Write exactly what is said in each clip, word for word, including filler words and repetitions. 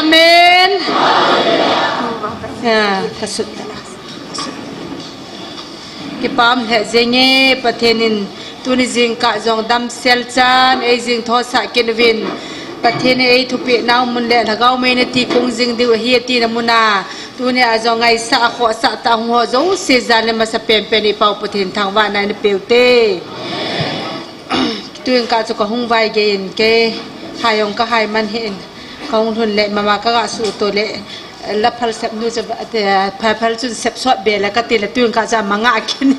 Amen. Ah, kasut. Kipah lheh jenge, Pathen in tuni jingkah jong damsel chan, ei jingthosah kit uvin. Pathen in ei thupeh nau mun le lhagao mei nati kong jing diu ahi ati na muna. Tuni a jong ngaisah a khohsah tah hung ho jouse jal le masa penpen i Pau Pathen thangvahna in peh ute. Tuin kah chu kahung vaigei in kei, hai jong kahai man hih in, kahung lhun le mama kaga suhto le, la phal sep nu chu, eh, phal, phal chun sep sot be le kati le tuin kah chu amangah khin.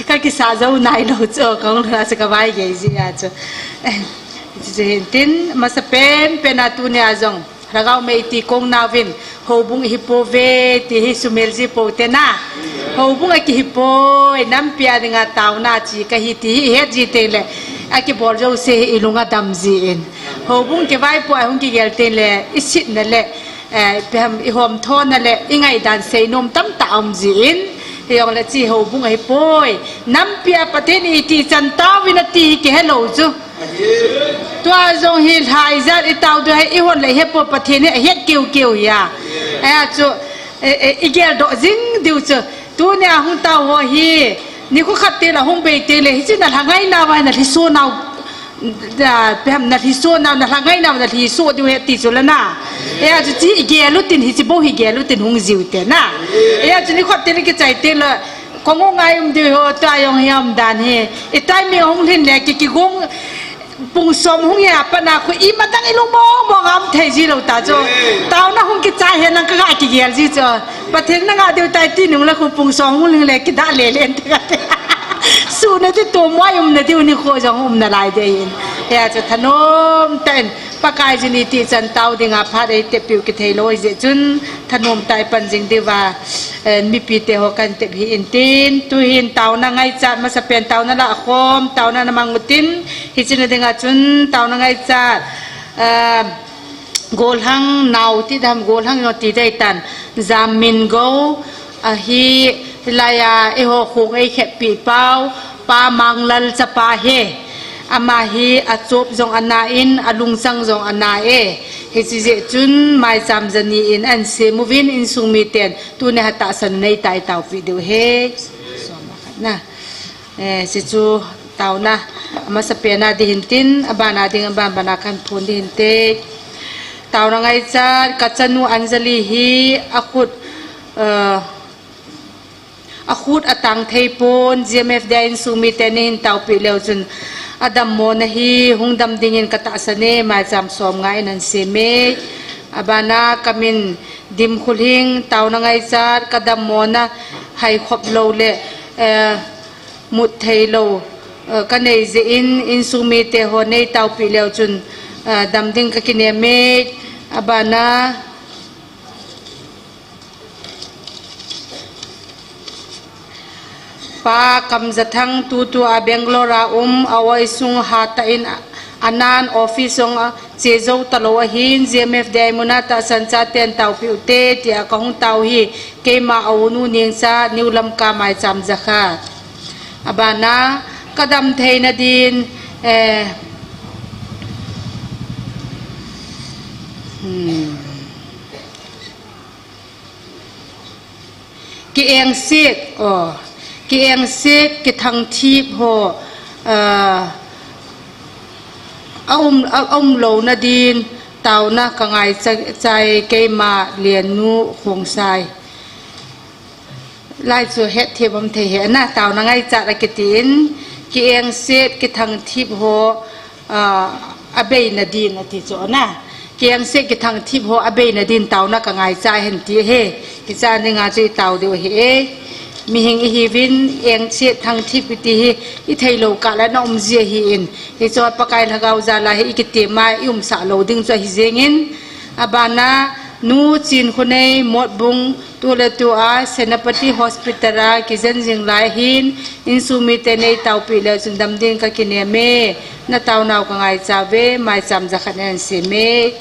Kakisah jou nailou chu, kahung lhun a chu kavaigei jia chu. Chu chu hin tin, masa penpen a tuni a jong. Lhagao mei ti kong nauvin, houbung ihi pouve, ti hi sumil ji pou te na. Houbung akihi poi, nampi a dinga taona chi kahi ti hi ihet ji teng le, akibol jouse hi ilung adam ji in. Houbung kivaipo a hung kigel teng le, isitna le, eh, ipi ham ihomthona le, ingaidan seinom tamtah um ji in. Hijong le chi houbung ahi poi, nampi a Pathen in iti chan tauvin ati hi kihelou chu. Tua jong hi lhaijat i tao diu hi, i hon le hepo Pathen hi a het kiu kiu hi a. Ahi a chu, e, e, i geldoh jing diu chu. Tuni a hung tao ho hi, nikho khat teng le hung bei teng le, hichi na lhangai nau va, na lhiso nau, da, pem na lhiso nau, na lhangai nau, na lhiso diu hi ti chu la na. Ahi a chu chi i gel u tin, hichi bou hi gel u tin hung jiu te na. Ahi a chu nikho teng le kichai teng le, Kong u ngai um diu ho, tua jong hi um dan hi. I timing hung lhin le ki, kigong pung som hung hi a pat na khu i madang i lung mong mong a um thei ji lou ta chu. Taona hung kichai hi nang kaga kigel ji chu. Pathen na ngah diu tai ti nung le khu pung som hung lhin le kidah le le te ka te. Suna ti tu moi um na diu nikho jong um nalai de in. Ahi a chu thanom tah in. Pakai jin iti chan tao dinga phat ei tep piu kithei lou jeh chun thanom tah in pan jing diu va, eh, mipi te ho kan tep hih in tin, tu hin taona ngaichat, masa pen taona lah khom, taona na mang u tin, hichi na dinga chun taona ngaichat, eh, Golhang nau ti dam, Golhang nau ti dei tan, Jammin Go, Ahi, hilai a, eiho khong ei khetpi pau, Pa Manglal chapa hi. Ama hi achop jong ana in, alungsang jong ana e. Hichi jeh chun, maicham jani in, ahin sem uvin, insung miten, tuni a tahsan nei tai taopi diu hi. Som khat na. Eh, hichu taona, amasa pen a ding hin tin, aban a ding, aban ban a kahin phon ding hin te. Taona ngaichat, kachanu Anjali hi, akhut, eh, Akhut atang thei pon, G M F D I insung mite neihin taopi leu chun, adammona hi hung dam dingin katahsan e, maicham som nga in ahin sem e. Abana kamin Dimkhulhing, taona ngaichat, kadammona haikhop lou le, eh, mut thei lou, eh, kanei jeh in, insung mite ho nei taopi leu chun, eh, dam ding kakinem e. Abana, Pa Kamjathang tutu a Bangalore a um, a oisung hatah in anan office jong a che jou talou ahin, G M F D I muna tahsan chaten taopi ute, tia kahung tao hi, keima a unu Nengcha, New Lamka, maicham jakhat. Abana, kadam theina din, eh, hmm. Kiengset, oh, kiengset, kithangthip ho, ah, aum, a, aum louna din, taona kangaichai, keima Liannu Khongsai. Lai chu hetthei bom thei he na, taona ngaichat akitin, kiengset, kithangthip ho, ah, abeina din ati chu na. Kiengset, kithangthip ho abeina din taona kangaicha hen ti he. Hicha dinga chu itao diu ahi e. Mihing ihiuvin, engset, thangthip iti hi, itheilou kah le na umji ahin. Hichu Pakai Lhagao jal a hi ikitem a, iumsah lou ding chu ahi jengin. Abana, Nu Chinkhonei, Motbung, Tuletu a Senapati Hospital a kijen jing lai hin, insung mite nei taopi leu chun dam ding kakinem e, na taonau kangaicha uve, maicham jakhat in ahin sem e.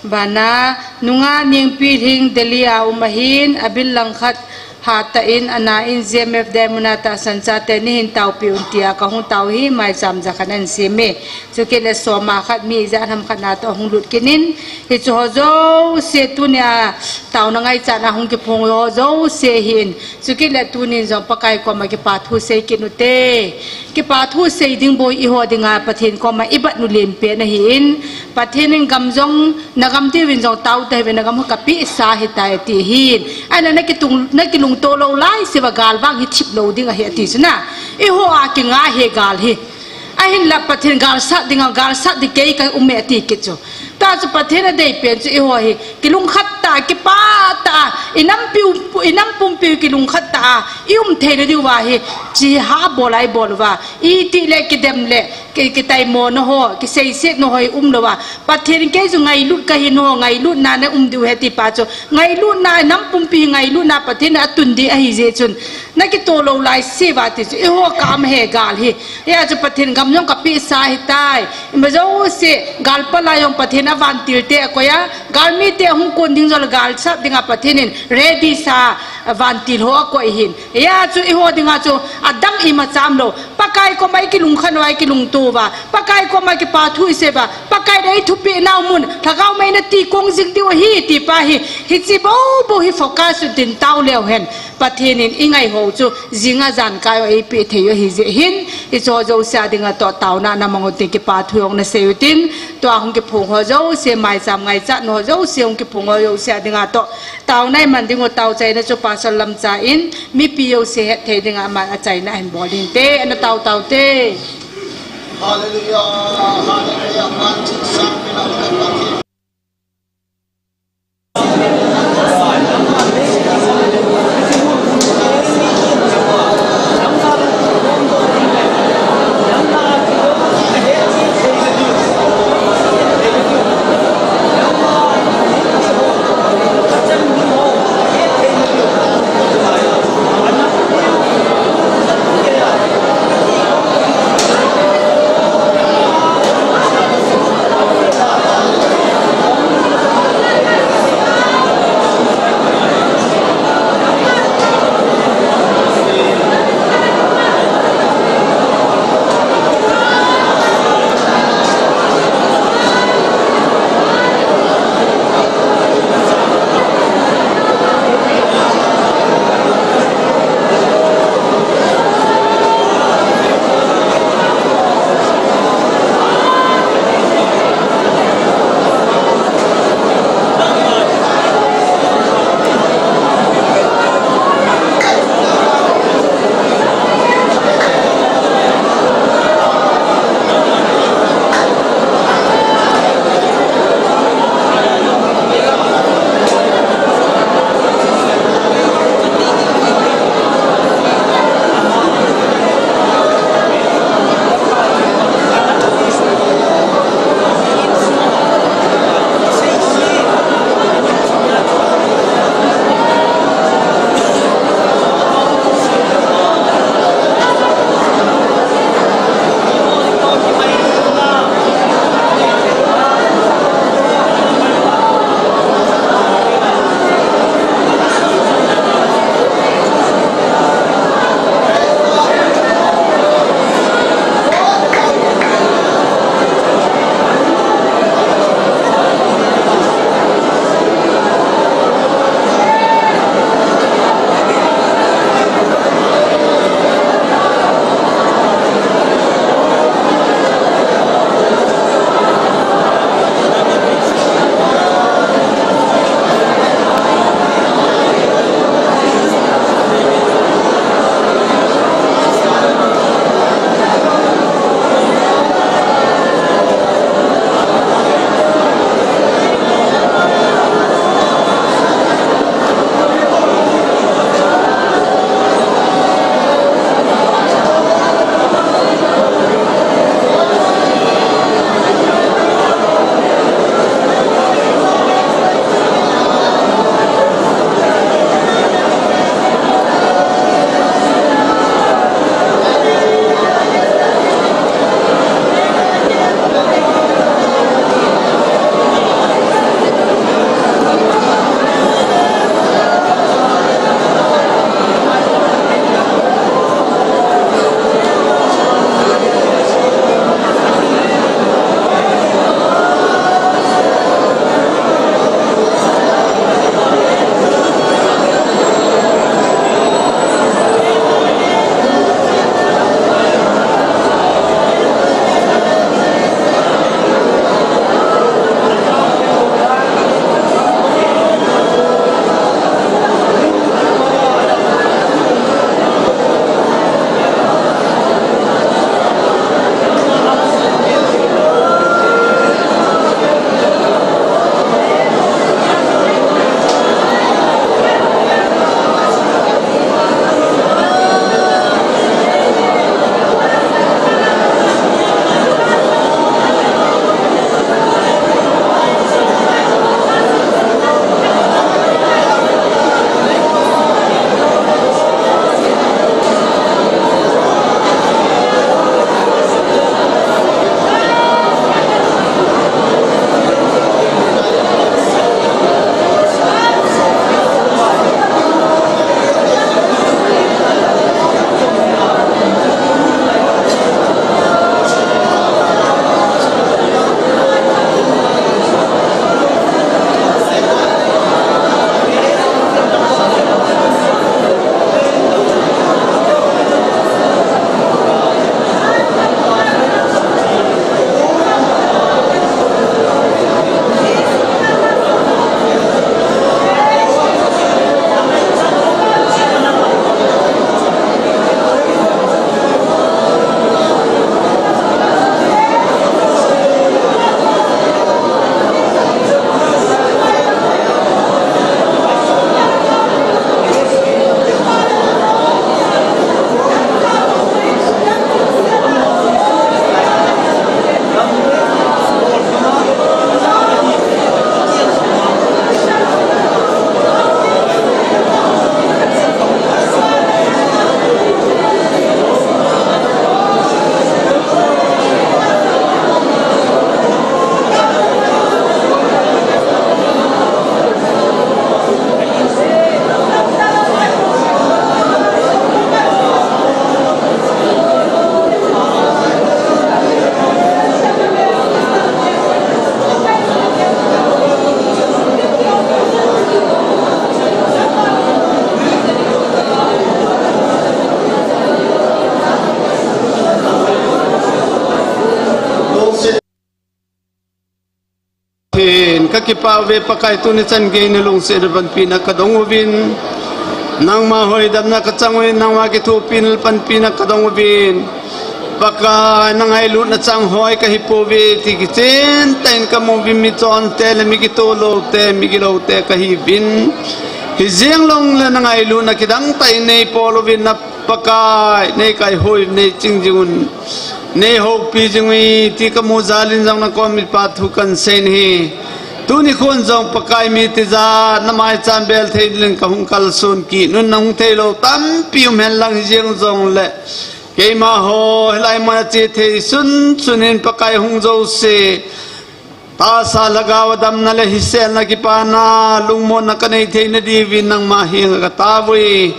Bana, nunga Nengpilhing Delhi a um ahin, abil langkhat Hatah in, ana in, G M F Diamond a tahsan chate neihin taopi un tia kahung tao hi, maicham jakhat ahin sem e. Chukit le soma khat mi ijat ham khat na toh ahung lut kit in. Hichu ho jouse tunia taona ngaichat na hung kiphong ho jouse hin. Chukit le tunin jong Pakai koma kipa thu sei kit ute. Kipa thu sei ding bou eiho dinga Pathen koma ibat nu lenpen ahin. Pathen in gam jong, nagam diuvin jong tao tahih uve, nagam ho kapehsa ahitai ati hin. Ahinla nakitung, nakilungto lou laiseuva gal vang hi thip lou ding ahi ati chu na. Eiho a kinga ahi gal hi. Ahinla Pathen galsat dinga, galsat ding kei kaum e ati kit chu. Tua chu Pathen adeipen chu eiho hi kilungkhat tah, kipah tah, inam piu, inam pumpiu kilungkhat tah a ium theina diuva hi, chi ha bol a ibol uva, itih le kidem le ki, kitaimona ho, kiseisetna ho hi umlouva, Pathen in kei chu ngailut kahi, nangho ngailutna naum diu ahi tipa chu, ngailutna, nam pumpi ngailutna Pathen in atun ding ahijeh chun, nakito lou laiseuva ti chu eiho kama ahi gal hi. Hia chu Pathen gam jong kapehsa ahitai. Ima jouse, galpal a jong Pathen avantil te akoi a, galmi te ahung kon ding joule galsat dinga Pathen in ready sa vantil ho akoi hin. Hia chu eiho dinga chu adang imacha umlou. Pakai koma ikilungkhat uva, ikilungto uva, Pakai koma kipa thu isei uva, Pakai in eithupeh nau mun, Lhagao mei in ati kong jing diu ahi tipa hi, hiche bou bou hi focus u tin tao leu hen. Pathen in ingai ho chu jing a jan kai u eipeh thei u ahijeh hin, hiche ho jouse a dinga toh taona namang utin, kipa thu jong nasei utin, tua hung kiphong ho jouse, maicham ngaichat na ho jouse, hung kiphong ho jouse a dinga toh taona iman ding u tao chaina chu Pastor Lamcha in mipi jouse hetthei dinga aman achaina ahin bol hinte, ana tao tao te. Hallelujah, hallelujah. Kipah uve Pakai, tuni chan gei nalungsetna panpina kadong uvin. Nangma hoidamna kachang uvin, nangma kithopina panpina kadong uvin. Pakai, nangailutna chang hoi kahipouve ti kichen tah in kamu uvin, michonte le mikitolou te, migilou te kahiuvin. Hijeng jongle nangailutna kidang tah in neipol uvin, na Pakai, neikaihoi, neiching jing un, neihoupi jing uve ti kamu jal in jong nakom kipa thu kahin sei ahi. Tuni khun jong Pakai, mi tijat namaicham bel thei dingin kahung kalson kit un, nahung theilou tampi um henlang, hijeng jongle keima ho hilai muna che thei sunsun in Pakai, hung jouse tahsa lhagao a damna le hiselna kipana lungmonna kanei theina diuvin nangma henga katao uve.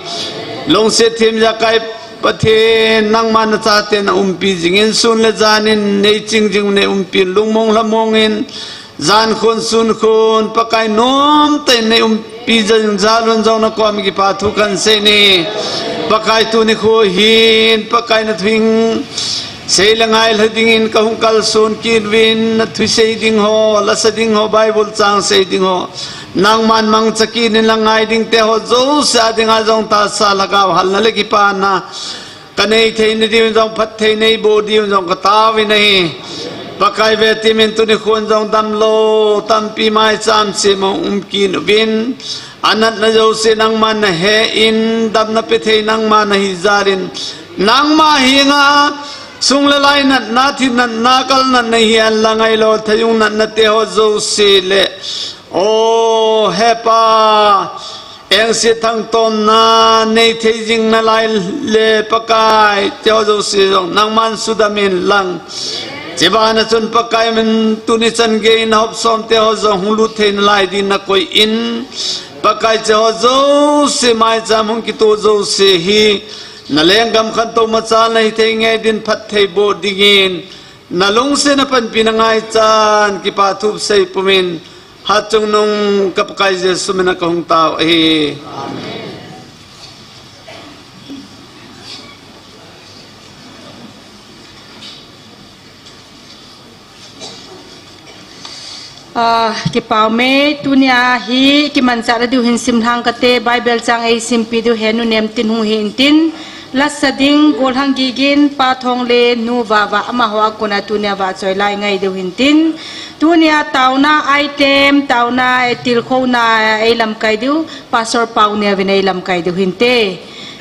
Lungset thim jakai Pathen, nangma nachate naumpi jingin, sun le jan in neiching jing, neiumpi, lungmong lhamong in, jan khun sun khun Pakai, nomtah in neiumpi jing jal un jong nakom kipa thu kahin sei ahi. Pakai, tuni khu hin Pakai, nathu hing sei le ngai lha dingin kahung kalson kit uvin, nathu sei ding ho, lasa ding ho, Bible chang sei ding ho, nangman mangcha kit in, la ngai dingte ho jouse a dinga jong tahsa lhagao halna le kipana kanei theina diuvin jong, phattheina neiboh diuvin jong katao uve ahi. Pakai, vetem in tuni khun jong damlou tampi maicham cheh ma um kit uvin, anatna jouse nangman nahe in, damna pethei nangma nahi jal in, nangma henga sung le lai natna, thi natna, kal natna hihen lang ahilou, thayung natna te ho jouse le, o Hepa, engse thangtomna nei thei jing nalai le Pakai, te ho jouse jong nangman sudam in lang. Chubana chun Pakai, min tuni chan gei nahop som te ho jong hung lut thei nalai din nakoi in, Pakai, che ho jouse maicham hung kito jouse hi nalenggam khantou machal nahi thei nge din phatthei boh dingin, nalungsetna panpina ngaichan kipa thu sei pumin, Hatchungnung ka Pakai Jesu mina kahung tao ahi. Amen. Ah, kipah ume, tunia hi kimanchahna diu hin simlhang kate, Bible chang eisimpeh diu Henu Nemtin hung hi intin, lasa ding Golhang Gigin, Pa Thongle, Nu Vava, amaho a kona tunia vahchoi lai ngai diu hintin, tunia taona item, taona, eh, tilkhouna, eh, eilamkai diu, Pastor Pauneo vin eilamkai diu hinte.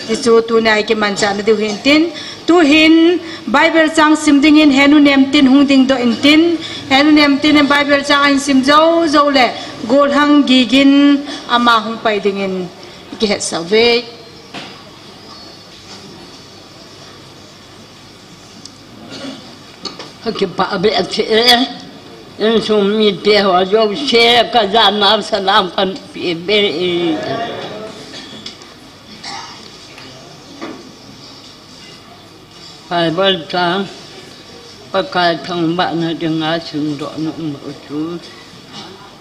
Hichu tunia hi kimanchahna diu hintin. Tuhin Bible chang sim dingin Henu Nemtin hung dingdoh intin. Henu Nemtin in Bible chang ahin sim jou jou le Golhang Gigin ama hung pai dingin kihetsah uve. Kakipah behseh e. Insung mite ho jouse kajana salam kahin peh e. Bible chang, Pakai thangvahna dinga simdoh nom u chu,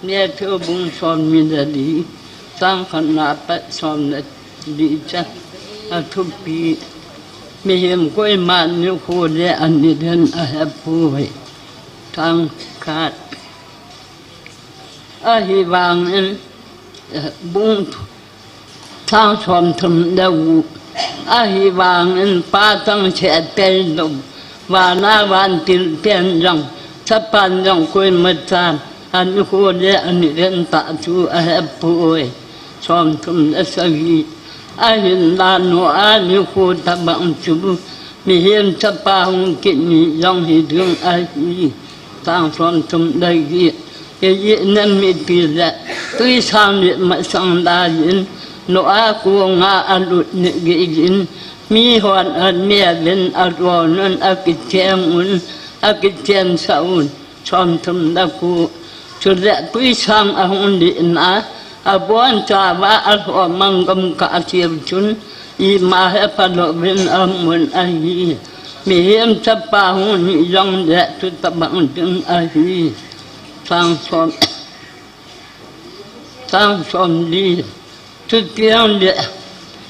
Matthew bung somni le li, chang khatna apat somni le li chan, athupi, mihem koiman nikho le anilen ahepoi. Chang khat. Ahivangin, eh, bung Chang somthum le gup. Ahivangin Pa chang seh tailou, vana vantil ten jong, Chapan jong koimachan anikho le anilen tah chu ahepoi. Somthum le sagi. Ahinla Noah nikho tobang chu, Mihem Chapa hung kit ni jong hiding ahi. Chang somthum le get. Ijeh inem itile, twisang le masang laiyin, Noah konga alut ni geiyin, mihon aneuvin, ajonun, akicheng un, akichensah un, somthum le ko. Chule twisang ahung lutna, abonchauva alhomang gamkah cheu chun, ima hepha louvin amun ahi. Mihem Chapa hung ni jongle chutobang ding ahi. Chang som, chang somli. Chuteng le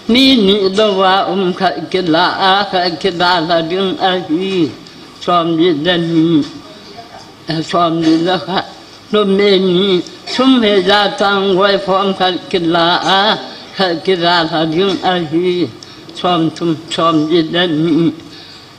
mi ni louva um khat kila a, khat kila lha ding ahi. Somli le ni, eh, somli le khat. Numei ni, Thum hei ja chang goi form khat kila a, khat kila la ding ahi. Som thum, som li le ni.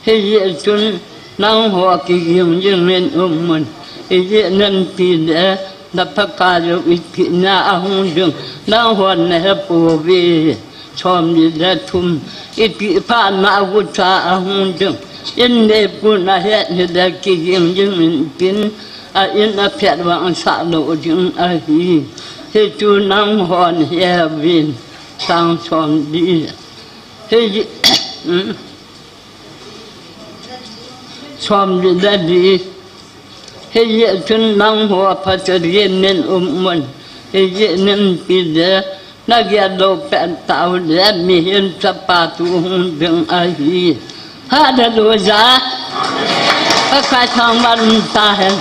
Hijeh chun nangho kiging jing in um un. Ijeh inem itile na Pakai jong ipehna a hung ding nangho nahe pouve. Som li le thum, ipeh phat ma gucha a hung ding. In neipun ahet hile kiging jing in tin, a in aphet vang asah lou ding ahi. Hichu nanghon heuvin. Chang som li. Hijeh, som li le li. Hijeh chun nangho phatah in um un. Ijeh inem itile na gel lou pet tau le mihem chapa thu hung ding ahi. Hallelujah. Pakai thangvah in umta hen.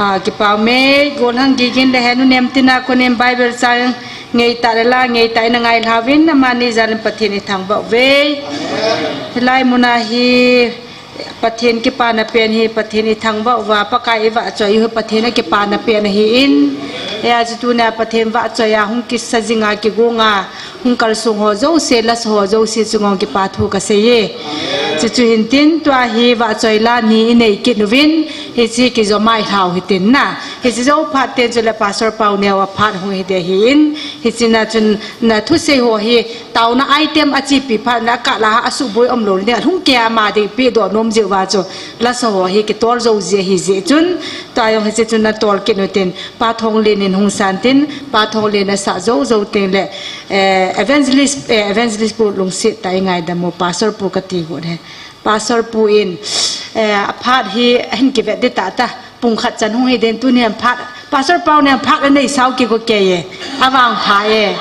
Ah, kipah ume, golhang gigin le henu nem tina konin Bible chang ngeitah le la, ngeitah in angai lhauvin, amani jal in Pathen ithangvah uve. Hilai muna hi, Pathen kipana pen hi, Pathen i thangvah uva, Pakai i vahchoi u hi Pathen a kipana pen ahi in. Hijeh chun tunia Pathen vahchoi a hung kisa jinga kigonga hung kalsong ho jouse, lasa ho jouse chunga hung kipa thu kasei e. Chuchu hintin tua hi vahchoi la ni i nei kit uvin, hiche kijom a i lhau hitin na. Hiche jou phat ten chule Pastor Pau neo a phat hung hi ding ahi in. Hiche na chun na thusei ho hi taona item a chepi phat na kah la a suboi umlou ding, alhung kei a ama ding pedoh nom jeh uva chu lasa ho hi kitol jou ji ahi jeh chun, tua jong hiche chun na tol kit utin, Pa Thonglen in hung san tin, Pa Thonglen a sa jou jou teng le, eh, evangelist, eh, evangelist pu Lungset ta i ngaidam u, Pastor pu kati got e. Pastor pu in, eh, a phat hi ahin kivet ding tah ta, pung khat chan hung hi ding, tuni a phat, Pastor Pau nen phat anei sao kigo kei e, avangpha e.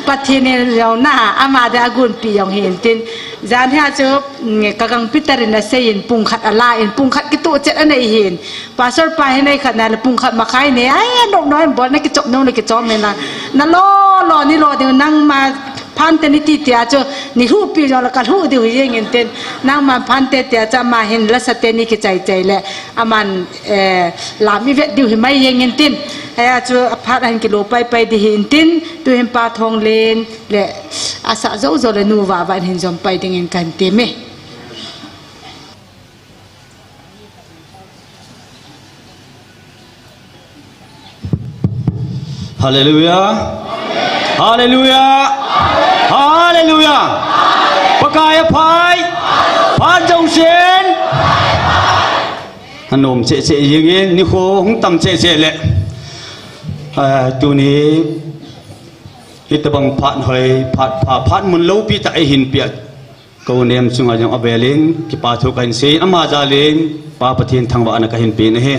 Pathen in jong na, ama ding a gunpi jong hi intin. Jan hia chu, mm, ka gang Peter in asei in, pung khat ala in, pung khat kitoh chet anei hin. Pastor pa hi nei khat na le pung khat makhai nei, ai, anop noi bol na kichop nom na kichop me na. Na lo, lo, ni lo ding nangma phante ni ti tia chu, ni lhuhpi jong le ka lhuh diu hi jeng intin, nangma phante tia chu ama hin lasa teni kichai chai le, aman, eh, lam i vet diu hi mai jeng intin, hia chu a phat ahin kilo pai pai ding hi intin, tu hin Pa Thonglen le asa jou jou le nu Vava in hin jom pai ding in kan ti me. Hallelujah. Hallelujah. Hallelujah. Pakai aphai. Phat jousen. Anom cheh cheh jeng in, nikho hung tam cheh cheh le. Ah, tuni, hitabang phat hoi, phat pha, phat mun loupi tah eihin peh. Ka u nem chunga jong avel in, kipa thu kahin sei, ama jal in, Pa Pathen thangvahna kahin pe nahi.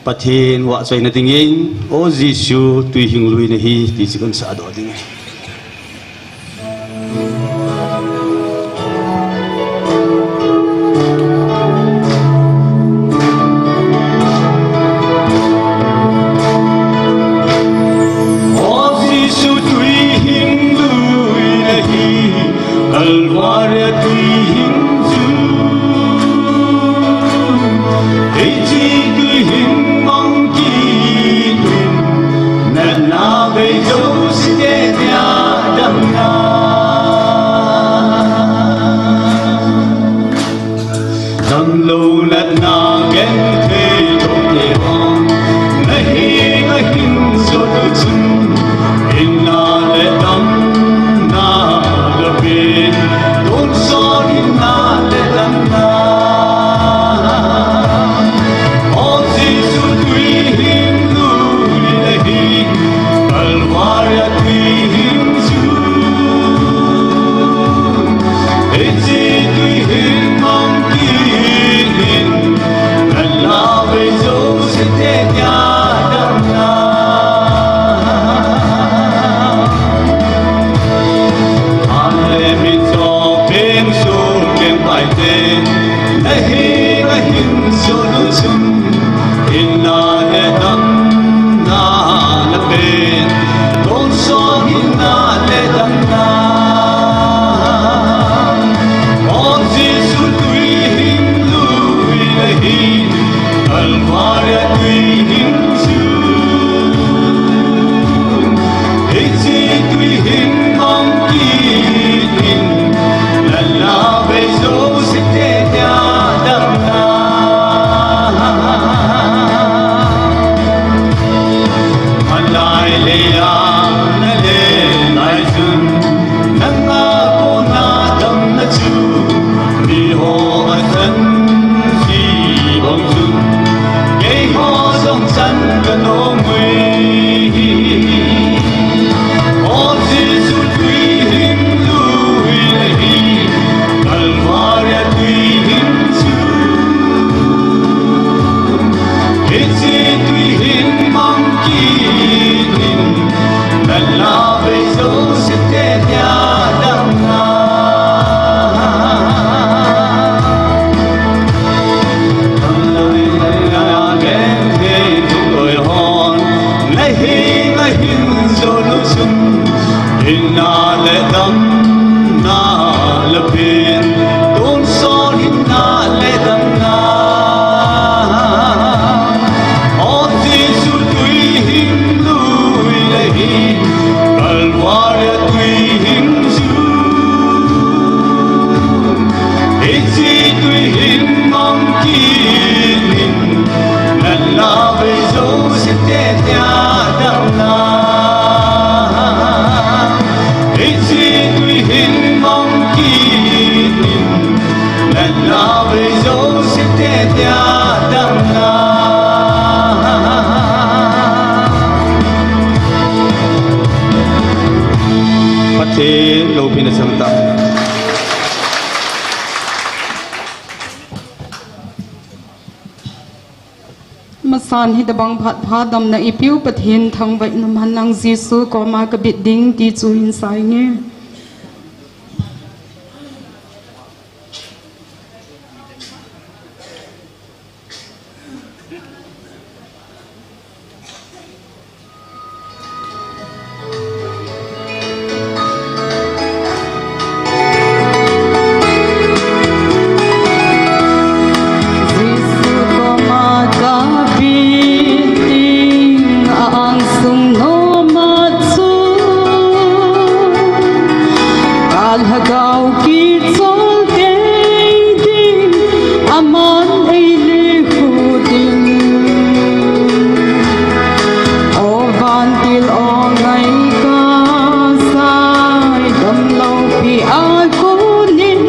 Pathen vahchoina dingin, O Jesu, tui hing lui nahi, ti chu kahin sahdoh ding. O Jesu, tui hing lui nahi, Kalvari a tui hing chu, hiche tui hing mang kit in, natna vei jouse teh tia Hinmong kit in, natna bei jouse te tia damna. Pathen loupina chang ta. Masan hitabang phat pha damna i piu Pathen thangvahna man lang Jesu koma kabit ding ti chu hin sa inge. Jesu koma kabit ding a angsung nom a chu, ka lhagao kichol kei ding, aman ei lekhu ding. O vantil o ngai ka sai, damlou pi a konin,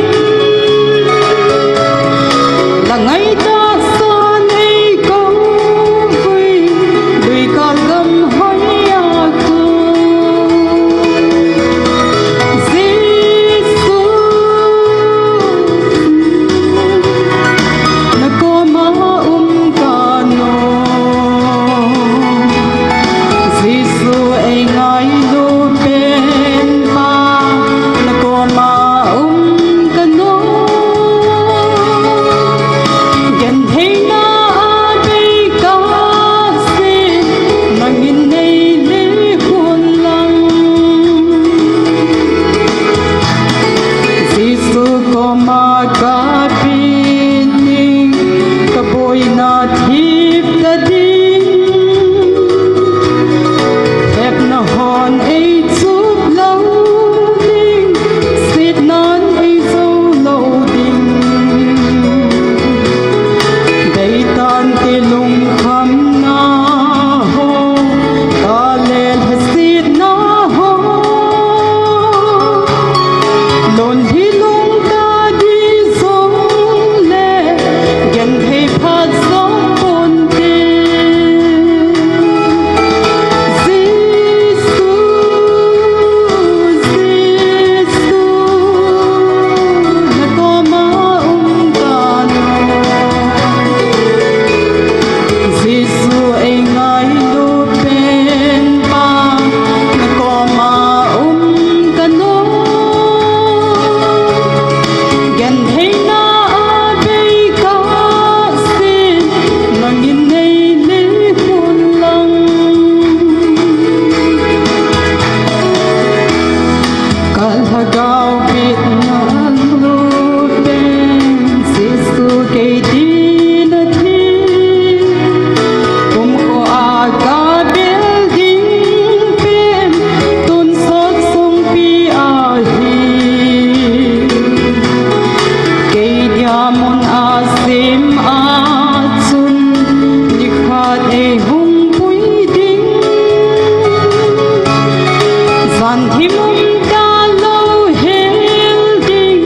la ngai tahsan ei kouvui, lui kal gam hoi a tu. Jesu, na koma um ka nom. Jesu ei ngailu pen pa, na koma um ka nom. Gentheina a bei ka sin, nangin nei lekhu lang. Jesu koma kabit ding, ka boina thip ta ding. Hepna hon ei chup lou ding, sitnan ei jou lou ding. Deitan ti lungkhamna ho, ka lel hesitna ho, lon hi lung ta di jong le, genthei phat jong ponte. Jesu, Jesu, na koma um ka nom. Jesu ei ngailu pen pa, na koma um ka nom. Gentheina a bei ka sin, nangin nei lekhu lang. Ka lhagao bitna lu pen, Jesu kei tina thi. Kumkho a ka bel ding pen, tonsot songpi ahi. Kei dia mun a sim a chun, nikhat ei hung pui ding. Jan thim um ta lou hel ding,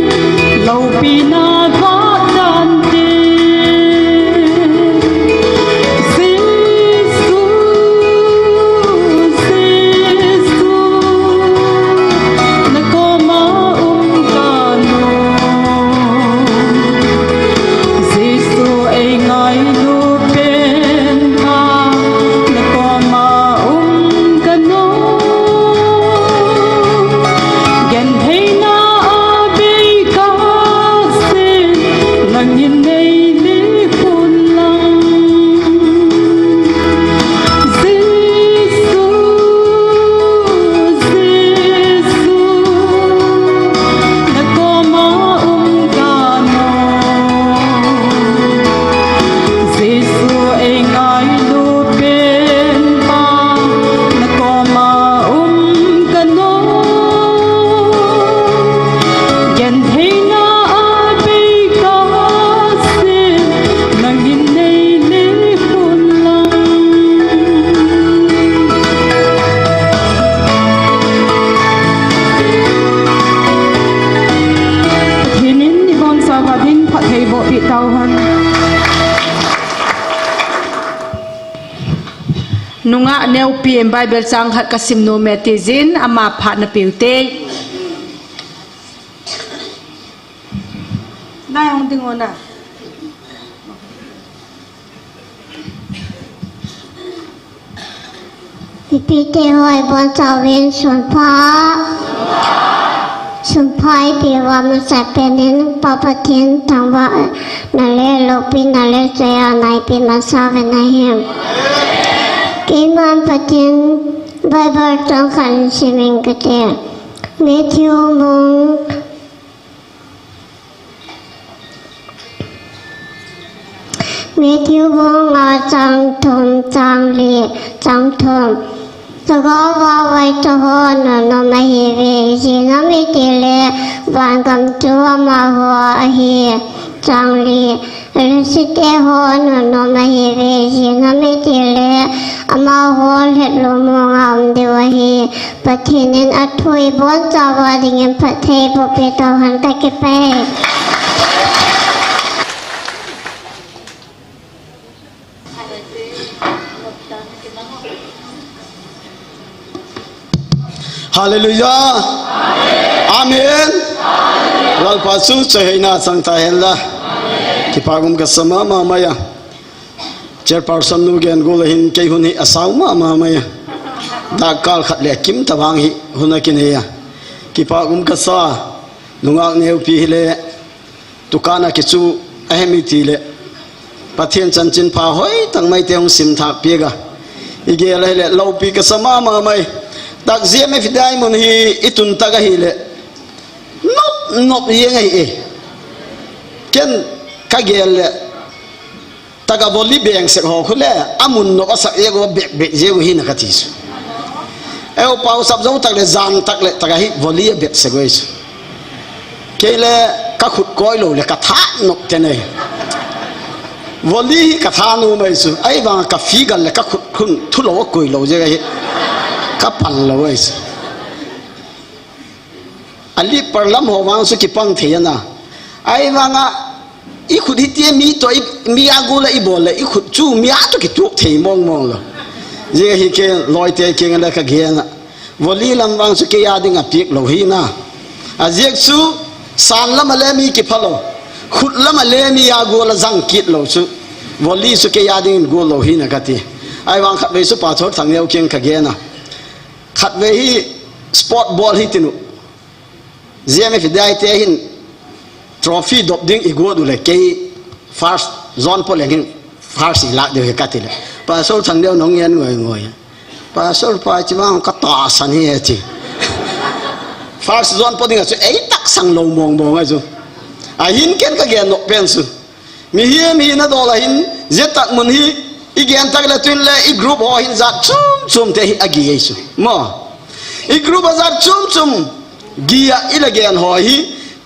loupina vah dan te. Jesu, Jesu, na koma um ka nom. Jesu ei ngailu pen pa, na koma um ka nom. Nungah neupi in Bible chang khat ka sim nom e ti jin ama phat na piu te. Nai hong ding o na. Ipi te hoi bon chauvin sunpha. Sunpha ipi va masa penin Pa Pathen thangvah na le lopi na le chaya na ipi masa ve na him. Keiman Pathen Bible chang khat simin kate. Matthew bung Matthew bung nga chang thum chang li chang thum. Thagau vah vaihom ho nunnom ahiuve, ijeh inem itile van gam chu amaho ahi. Chang li. Pharisee te ho nunnom ahiuve, ijeh inem itile amaho lhetlum mong a um diu ahi. Pathen in athu ibon chauva dingin phatthei boh peh tauhen, kakipah e. Hallelujah. Amen. Lalpa chu chaiheina chang tahen la. Kipa um kasa mama mai a. Chairperson nu gen gol ahin kei hun hi asao mama mai a. Dak kal khat le kim tabang hi hun akinei a. Kipa um kasa. Nungah neupi hile. Tukana kichu ahem itile. Pathen chanchin pha hoitah mai te hung sim thah pia ga. Igel ahile lopi kasa mama mai. Tak G M F Diamond hi itun tak ahile. Nop nop jeng ahi e. Ken kagel le. Taka volley beng sek ho khu le, amun nop asak jeng u bek bek jeng u hi na kati chu. Eu pau sap jou tak le, jan tak le, taka hi volley a bet sek u chu. Kei le, kakhut koi lou le, katha nop te nei. Volley hi katha nu mai chu. Ahivang ka figure le, kakhut khun thu lou koi lou jeng ahi. Kapal lou ahi chu. Ali parlam ho vang chu kipang thei ana. Ahivanga, ikhut hitia mi to, i, mi a gol a ibol le, ikhut chu mi a to kituak thei mong mong lou. Jeh hi kei loite keng le kagen a. Volley lam vang chu kei a ding apiak lou hi na. Ajeh chu, san lam a le mi kipha lou. Khut lam a le mi a gol a jang kit lou chu. Volley chu kei a ding gol lou hi na kati. Ahivang khatvei chu Pastor Thangneo keng kagen a. Khatvei hi sport ball hi tinu. G M F Diamond te hin trophy dop ding i guat u le kei first zone po leng hin first i lak deu hi kati le. Pastor Thangneo nong ngen ngoi ngoi. Pastor pa chi vang ka tahsan hi e chi. First zone po ding a chu ei taksang lou mong mong a chu. Ahin ken kagen nop pen chu. Mihem hina dol a hin, jeh tak mun hi, i gen tak le tun le, i group ho hin jat chom chom te hi agi ei chu. Mo. I group a jat chom chom, gi a i la gen ho hi,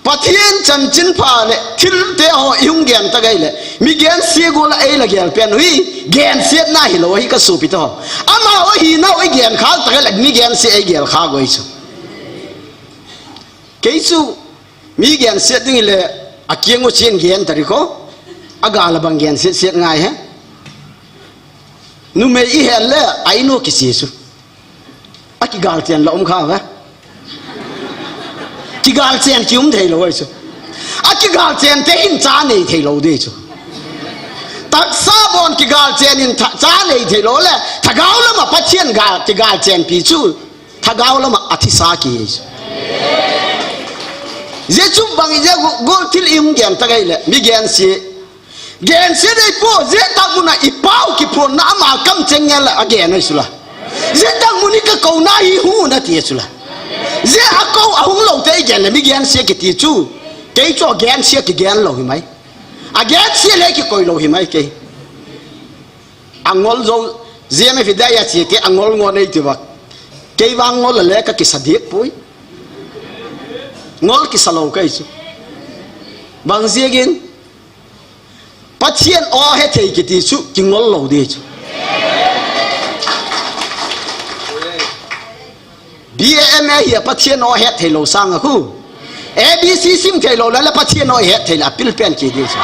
Pathen chanchin pha le, thil te ho i hung gen tak ei le, mi gensia gol a ei la gel pen u hi, gensiatna hilou hi ka sopi te ho. Amaho hina u i gen khak tak ei le, mi gensia ei gel khak u ei chu. Kei chu, Mi gensiat ding le, akeng u chen gen tari ko. Agal a bang gensiat siat ngai he. Numei i hel le, ainu kiche chu. Akigal chen la um kha ve. Kigal chen ki um thei lou ei chu. Akigal chen te in cha nei thei lou ding chu. Taksa bon kigal chen in tha, cha nei thei lou le, thagau lama Pathen gal, kigal chen pi chu. Thagau lama athisa ki. Jeh chu bang i jeh go, gol thil i hung gen tak ei le, mi gensia. Gensia dei po, jeh tak mun a i pau kiphonna ama kam cheng ngel a gen ei chu la. Jeh tak mun i ka kou na hi hu na ti chu la. Jeh a kou a hung lou te i gen le, mi gensia kiti chu. Kei chu gensia kigen lou hi mai. A gensia le kikoi lou hi mai kei. Angol jou, G M F Diamond a che te angol ngol nei ti va. Kei vang ngol le ka kisa dik pui. Ngol kisa lou kei chu. Bang jeh in. Pathen o he thei kiti chu, kingol lou ding chu. B A M A hi a Pathen o het thei lou sang a khu. A B C sim thei lou le, le Pathen o het thei le, apil pen ki ding chu.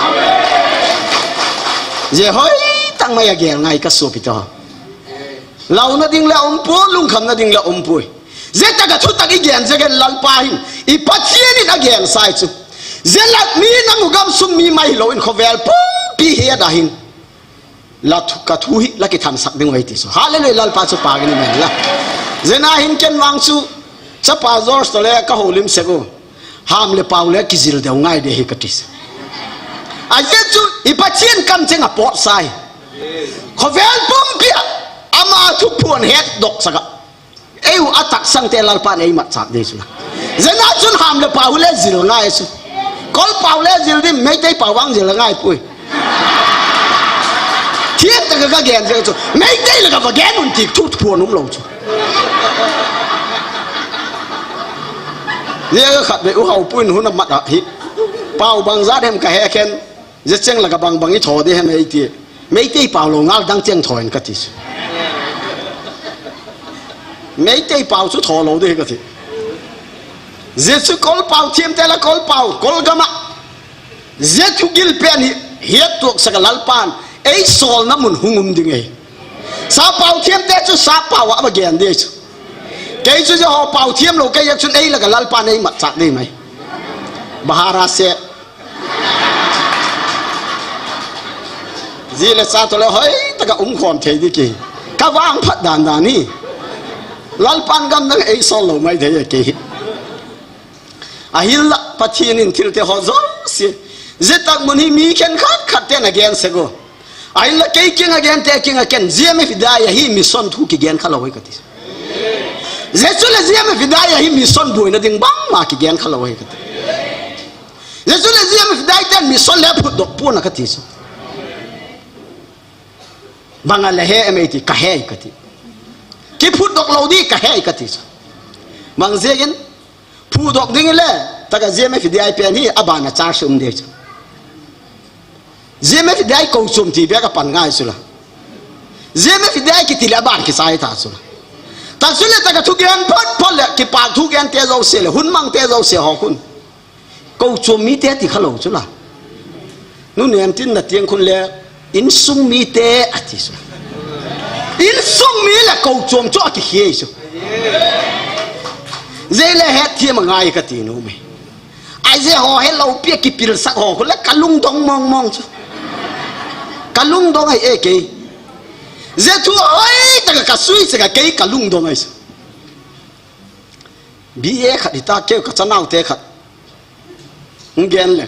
Jeh hoi tang mai a gel ngai ka sopi te ho. Launa ding le umpoi, lungkhamna ding le umpoi. Zia taka thutak i gen, zia gen Lalpa hin, i Pathian in a gen sai chu. Zia lak mi nang u gam sum mi mai hilou in khovel pumpi hi a da hin. La thu, ka thu hi la kithansak ding uai ti chu. Hallelujah, Lalpa chu pagin i men la. Zia na hin ken vang chu, chapa George to le ka holim sek u. Ham le pau le kizil deu ngai de hi ka ti chu. A zia chu, i Pathian kam cheng a pot sai. Khovel pumpi a, ama thu phuan het dok saka. Ei u a taksang te Lalpa nei mat chak de chu la. Zia na chun ham le pau le zil ngai chu. Kol pau le zil di, Meitei pau vang zil ngai pui. Thiam taka ka gen zia chu. Meitei la ka va gen un ti thu phuan um lou chu. Zia ka khat be u hau puin hun a mat a hi. Pau bang zat hem ka he khen. Zia cheng la ka bang bang i tho de hem ei ti. Meitei pau lou ngal dang cheng tho in ka ti chu. Meitei pau chu tho lou de ka ti. Zia chu kol pau thiam te la kol pau, kol gama. Zia thu gil pen hi, hiat tuak saka Lalpan, ei solna mun hung um ding ei. Sa pau thiam te chu sa pau a va gen de chu. Kei chu zia ho pau thiam lou kei a chun ei la ka Lalpan ei mat chak de mai. Bahara se. Zi le sa to le hoi taka um khom thei di ki. Ka vang phat dan dan ni. Lalpan gam nang ei sol lou mai thei e kei hi. Ahinla Pathian in thil te ho zo si. Zia tak mun hi mi khen khat khat te na gen sek u. Ahinla kei king a gen te king a ken. Zia me fidai a hi mission thu ki gen kha lou hi ka ti. Jesu le zia me fidai a hi mission buaina ding bangma ki gen kha lou hi ka ti. Jesu le zia me fidai ten mission le phut dok puna ka ti chu. Bang a le he em ei ti ka he ka ti. Ki phut dok lou di ka he ka ti chu. Bang zia gen phut dok ding le taka zia me fidai pen hi a ban a char sum de chu. Zia me fidai ko chum ti be ka pan ngai chu la. Zia me fidai ki ti le a ban ki sai ta chu la. Ta chu le taka thu gen phot phot le ki pa thu gen te zo se le hun mang te zo se ho khun. Ko chum mi te ti kha lou chu la. Nu nem tin na tiang khun le insung mi te a ti chu. Insung mi le ko chum chu a ki khie chu. Zia le het thiam a ngai ka ti nu me. Ai zia ho he lou pi a ki pil sak ho khun le ka lung dong mong mong chu. Ka lung dong ai e kei. Zia thu hoi taka ka sui saka kei ka lung dong ai chu. B A khat hi ta keu ka chanau te khat. Hung gen le.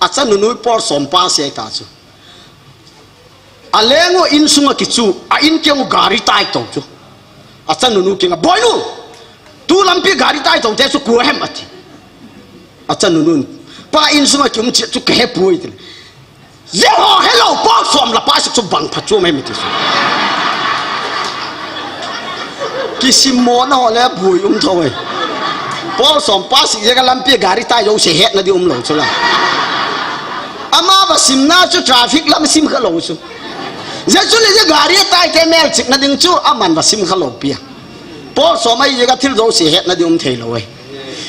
A chanu nu por som pa se ta chu. A leng u insung a ki chu, a in keu gari tai to chu. A chanu nu kinga, "Boinu, tu lampi gari tai to te chu kua hem?" a ti. A chanu nu, "Pa insung a ki um chi chu ka he pui," ti. Zia ho he lou, por som la pa sik chu bang pha chu mai mi ti chu. Ki sim mo na ho le bui um tho e. Por som pa sik zia ka lampi gari tai zo se het na di um lou chu la. Ama va sim na chu traffic lam sim kha lou chu. Zia chu le zia gari tai te mel chik na ding chu aman va sim kha lou pi a. Por som ai zia ka thil zo se het na di um thei lou e.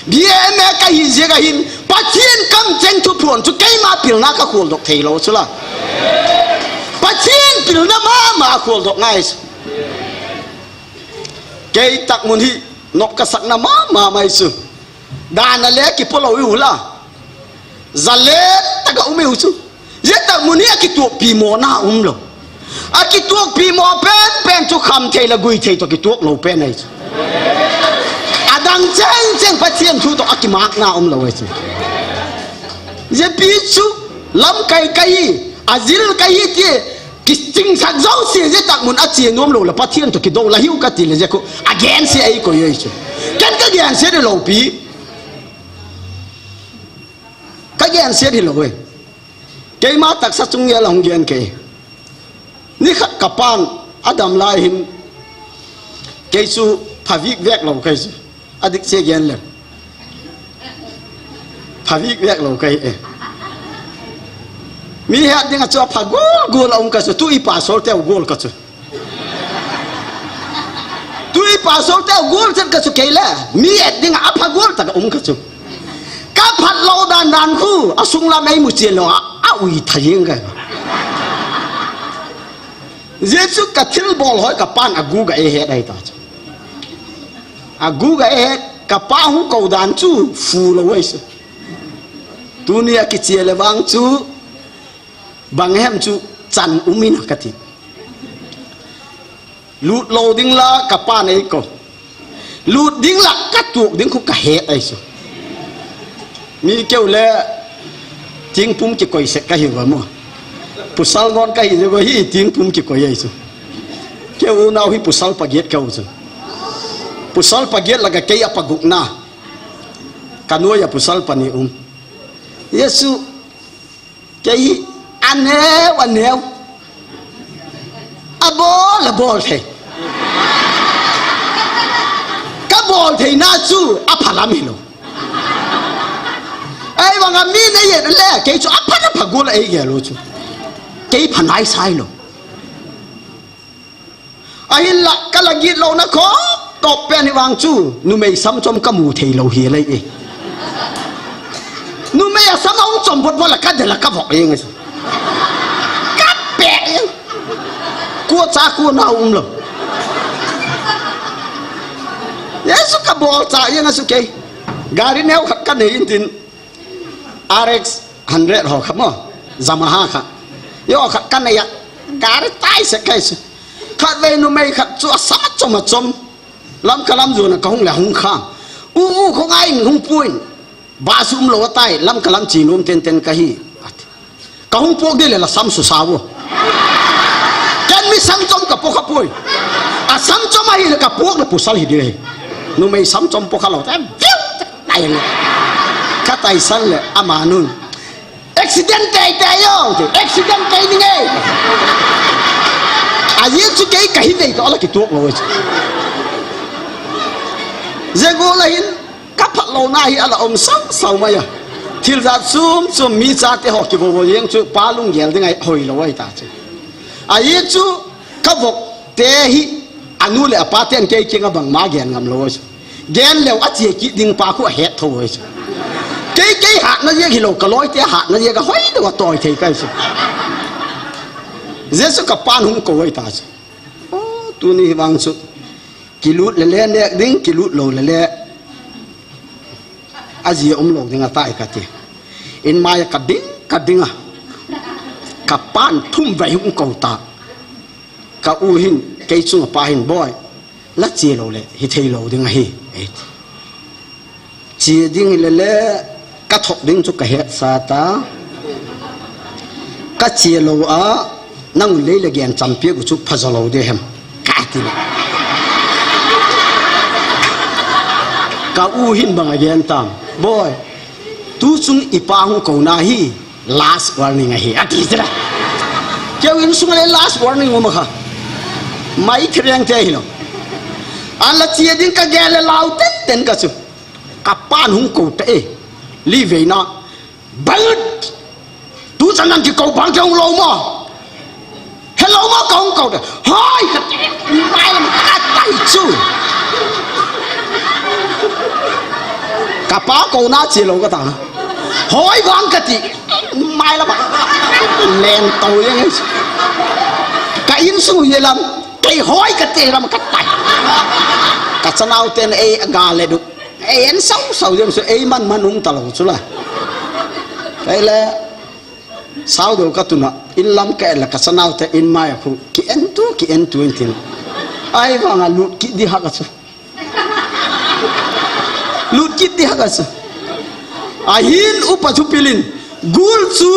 B A M A ka hi zia ka hin, Pathian kam cheng thu phuan chu keima pilna ka khol dok thei lou chu la. Pathian pilna mama khol dok ngai chu. Kei tak mun hi, nok ka sakna mama mai chu. Dan a le ki po lou u la. Za le taka um u chu. Zia tak mun hi a kituakpi mo na um lou. A kituakpi mo pen pen chu kham thei la gui thei to kituak lou pen ai chu. A dang cheng cheng Pathian thu to a kimak na um lou ai chu. Zia pi chu lam kai kai, a zil kai ti, ki ching sak zo si zia tak mun a chi nom lou la Pathian to ki do la hiu ka ti le zia ko. A gen si ai ko yoi chu. Ken ka gen si de lou pi. Ka gen siat hi lou e. Keima taksa chung nge la hung gen kei. Ni khat ka pan a dam lai hin kei chu phavik vek lou kei chu. A dik che gen le. Phavik vek lou kei e. Mi het ding a chu a pha gol gol a um ka chu tu i pastor te gol ka chu. Tu i pastor te gol chet ka chu kei le, mi et ding a pha gol taka um ka chu. Ka phat lou dan dan khu, a sung lam ei mu che lou a, a ui tha jing ka. Jesu ka thil bol hoi ka pan agu ga e het ai ta chu. Agu ga e het ka pa hung ko dan chu fu lo ai su. Tuni a kichia le vang chu bang hem chu chan um in ka ti. Lut lo ding la ka pa nei ko. Lut ding la ka tuak ding khu ka het ai su. Mi keu le tingpum kikoi sek ka hi va mo. Pusal ngon ka hi je va hi tingpum kikoi ai su. Keu nau hi pusal pagiat keu chu. Pusal pagiat la ka kei a paguk na. Ka nuai a pusal pani um. Jesu Kei hi aneo, aneo. Abol, abol thei. Ka bol thei na chu apha lam hi lo. Ei, vang a mi nei ye le, kei chu apha na pha gul ei ge lo chu. Kei pha nai sai lo. Ahinla, ka la git lo na kho, top pen hi vang chu, numei sam chom ka mu thei lo hi lei e. Numei a sam a hung chom vot vot la ka de la ka vok e ngai chu. Ka pe e. Kua cha kua na um lo. Jesu ka bol cha e ngai chu kei. Gari neo khat ka nei in tin. R X hundred ho kha mo, Yamaha kha. Yo kha ka nei a, gari tai se kai se. Khatvei numei khat chu asam a chom a chom. Lamka lam jona ka hung le hung kha. U u kho ngai hung puin. Ba sum lo tai, Lamka lam chi nom ten ten ka hi. Ka hung puak di le la sam su sa vo. Ken mi sam chom ka puak kha pui. A sam chom a hi le ka puak le pusal hi di le. Numei sam chom puak kha lo. Ai le. Ka taisan le ama nun. Accident tei tei yo. Accident tei ni nge. A ye chu kei ka hi vei to la ki tuak lo. Ze go la hin. Ka phat lo na hi ala um sau sau mai a. Thil jat sum sum mi cha te ho ki vo vo yeng chu pa lung gel ding ai hoi lo ai ta chu. A ye chu ka vok te hi anu le apa ten kei kinga bang ma gen ngam lo chu. Gen leu a chia ki ding pa khu a het tho chu. Kei kei hat na ye hi lo ka loi te hat na ye ka hoi lo a toi thei kai chu. Jesu ka pan hung ko ai ta chu. O, tuni hi vang chu. Kilut le le nek ding, kilut lo le le. A jia um lo ding a tai ka ti. In mai a ka ding, ka ding a. Ka pan thum vai hung ko ta. Ka u hin, kei chung a pa hin boi. La chia lo le, hi thei lo ding a hi. Chia ding le le, ka thok ding chu ka het sa ta. Ka chia lo a, nang lei le gen champion chu pha zo lo de hem. Ka ti le. Ka u hin bang a gen tam. Boi, tu chung i pa hung ko na hi. Last warning a hi, a ti sila. Keu in sung le last warning um kha. Mai thireng te hi lo. An la chia ding ka gen le lau ten ten ka chu. Ka pan hung ko ta e. Li vei na. Bang. Tu chan nang ki ko bang ke hung lo mo. Hello mo ka hung ko ta. Hoi ka ti. Mai lam ka tai chu. Ka pa ko na chia lo ka ta. Hoi vang ka ti. Mai lam. Len to yang. Ka in sung ye lam. Kei hoi ka te lam ka tai. Ka chanau ten ei a ga le du. Ei en sau sau jeng su ei man man um ta lo chu la. Kei le sau do ka tuna in lam ka la ka chanau te in mai a khu ki en tu ki en tu in tin. Ai vang a lut ki di ha ka chu. Lut kit di ha ka chu. Ahin upa chu pilin gul chu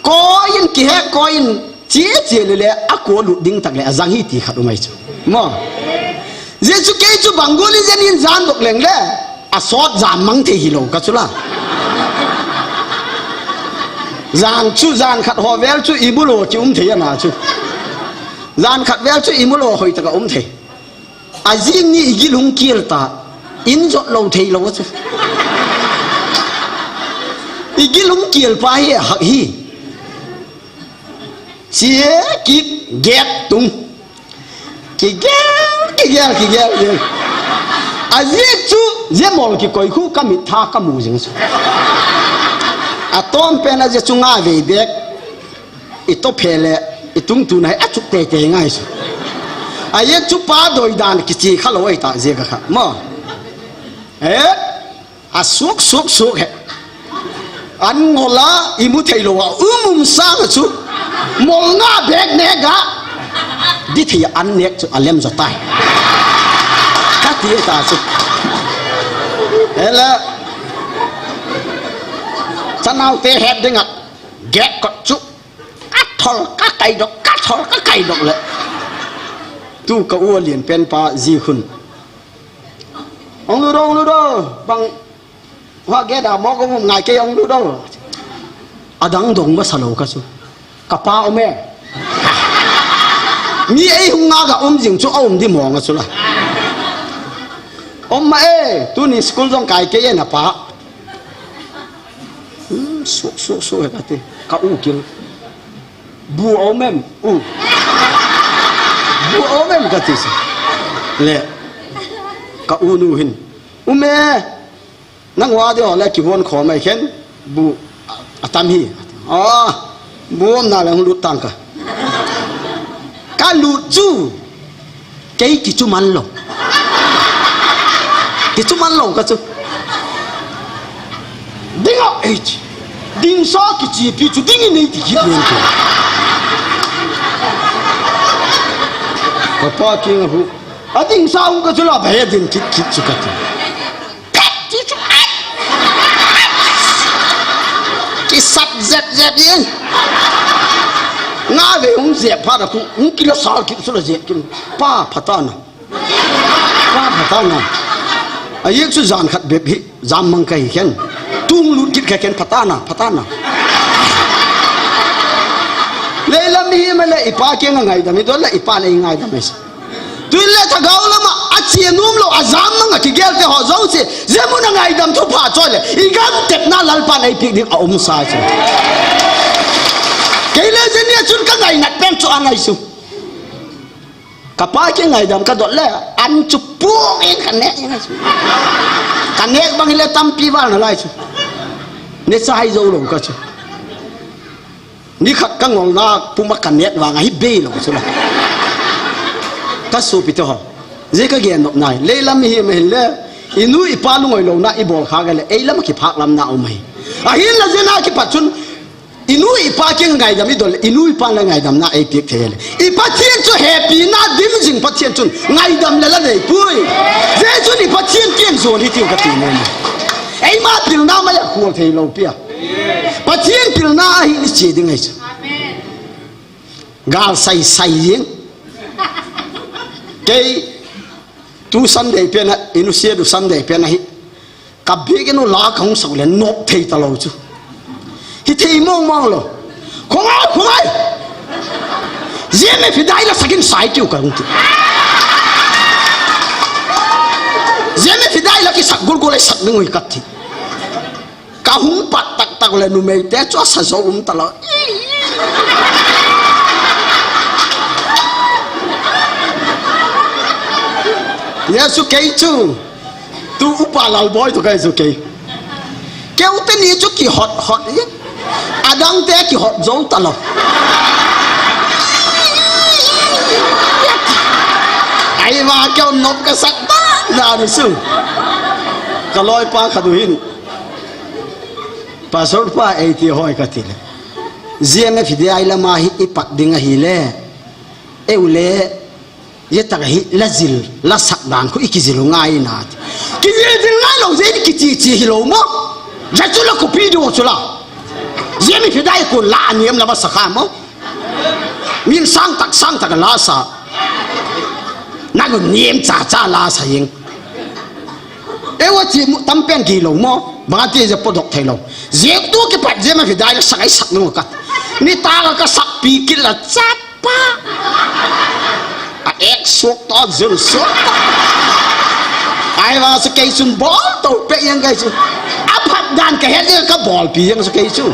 koi in ki he koi in. Chia chia le le a ko lut ding tak le a jang hi ti khat u mai chu. Mo. Jesu kei chu bang gol in jen in jan dok leng le. A sot jan mang thei hi lo ka chu la. Jan chu jan khat ho vel chu i bu lo ki um thei a na chu. Jan khat vel chu i mu lo hoi taka um thei. A jing ni i gil hung kial ta. In jot lo thei lo chu. I gil hung kial pa hi hak hi. Chia kit get tung. Ki gel, ki gel, ki gel, gel. A jik chu, je mol ki koi khu ka mit tha ka mu jing chu. A tom pen a je chu nga vei bek. I to phe le, i Tungtun ahi, achuk teitei ngai chu. Ahi chu pa doi dan kichi kha lou ahi ta jeh a kha. Mo. Eh? Asuk, suk, suk he. An ngol a, imu thei lou a, um um sang a chu. Mol nga bek nek a. Dithei an nek chu alem jo tai. Kati ta chu. Ela. Chanau te het ding a. Get kot chu. Ka thol, ka kai dok, ka thol, ka kai dok le. Tu ka u lian pen pa ji khun. Ong lu do, ong lu do. Bang. Wa ge da mo ko ngai ke ong lu do. Adang dong masa lou ka chu. Ka pa um e. Mi ei hung nga ga um jing chu a um di mo nga chu la. Um ma e, tuni school jong kai ke e na pa. Hmm, suk, suk, suk, he kati. Ka u kil. Bu um em, u. Bu um em kati sa. Le. Ka u nu hin. Um e. Nang wa de ho le kivon kho mai khen. Bu atam hi. Ah, bu um na le hung lut tang ka. Ka lut chu. Kei kichu man lou. Kichu man lou ka chu. Ding a, eh, ding sa kichi pi chu ding in nei ti ki len ke. Papa king a hu. A ding sa hu ka chu la ba he ding kit kit chu ka ti. Pet ti chu, ai. Kisat zep zep yin. Nga ve hung zep pha da khu, hung kila sa ki chu la zep kin. Pa pha ta na. Pa pha ta na. A yek chu jan khat bep hi, jam mang ka hi khen. Tung lut kit ka khen pha ta na, pha ta na. Leilam hi ma le i pa kiang a ngaidam hi, dol le i pa le i ngaidam hi. Tun le thagau lama, a chia num lou, a jam mang a kigel te ho jong si, jemu na ngaidam thu pha choi le, i gam tep na Lalpa nei pik ding a um sa chu. Kei le jeni a chun ka ngai nat pen chu a ngai su. Ka pa kiang ngaidam ka dot le, an chu pung in ka nek in a chu. Ka nek bang hi le tampi val na lai chu. Ne sa hai zo lou ka chu. Ni khat ka ngol na puma ka nek vang a hi bei lou chu la. Ka sopi te ho. Jeh ka gen nop nai. Leilam hi ma hin le. I nu i pa lungoi lou na i bol kha ga le. Ei lam a kiphak lam na um hi. A hin la jeh na kipat chun. I nu i pa kiang ngaidam i dol, i nu i pa le ngaidam na ei piak thei le. I Pathian chu hepi na dim jing Pathian chun ngaidam le la nei pui. Jeh chun i Pathian kiang zon hi tiu ka ti ne. Ei ma pil na ma ya khol thei lou pia. Pathian pil na hi ni chi ding ai chu. Gal sai sai jing. Kei tu Sunday pen a, i nu sia du Sunday pen a hi. Ka bik in u la ka hung sak le nop thei ta lou chu. Hi thei mong mong lou. Khongai, khongai. Jia me phi dai la sak in sai tiu ka hung ti. Jia me phi dai la ki sak gul gul ai sak ding ui ka ti. Ka hung pat tak tak le numei te chu a sa zo um ta lou. Jesu kei chu. Tu upa Lalboi tu kai chu kei. Keu te ni chu kihot hot i. Adang te kihot zo ta lou. Ai va keu nop ka sak ta na ni su. Ka loi pa kha du hin. Pastor pa ei ti hoi ka ti le. Jia me phi dai la ma hi i pat ding a hi le. Eu le. Ye tak hi la zil, la sak dan khu i kizil u ngai na. Kizil zil ngai lou, jeh in kichi chi hi lou mo. Ja chu la kopi do chu la. Jia mi phi dai ko la niam la ba sa kha mo. Min sang tak, sang tak la sa. Na ko niam cha cha la sa ying. E wa chi mu tam pen ki lou mo. Ba ti je po dok thei lou. Jia tu ki pat jia mi phi dai la sak ai sak no ka. Ni ta ka sak pi ki la chat. Pa. A ek suak to, zun suak to. Ai va su kei sun bol to pe yang kei sun. A phat dan ka het ka bol pi yang su kei su.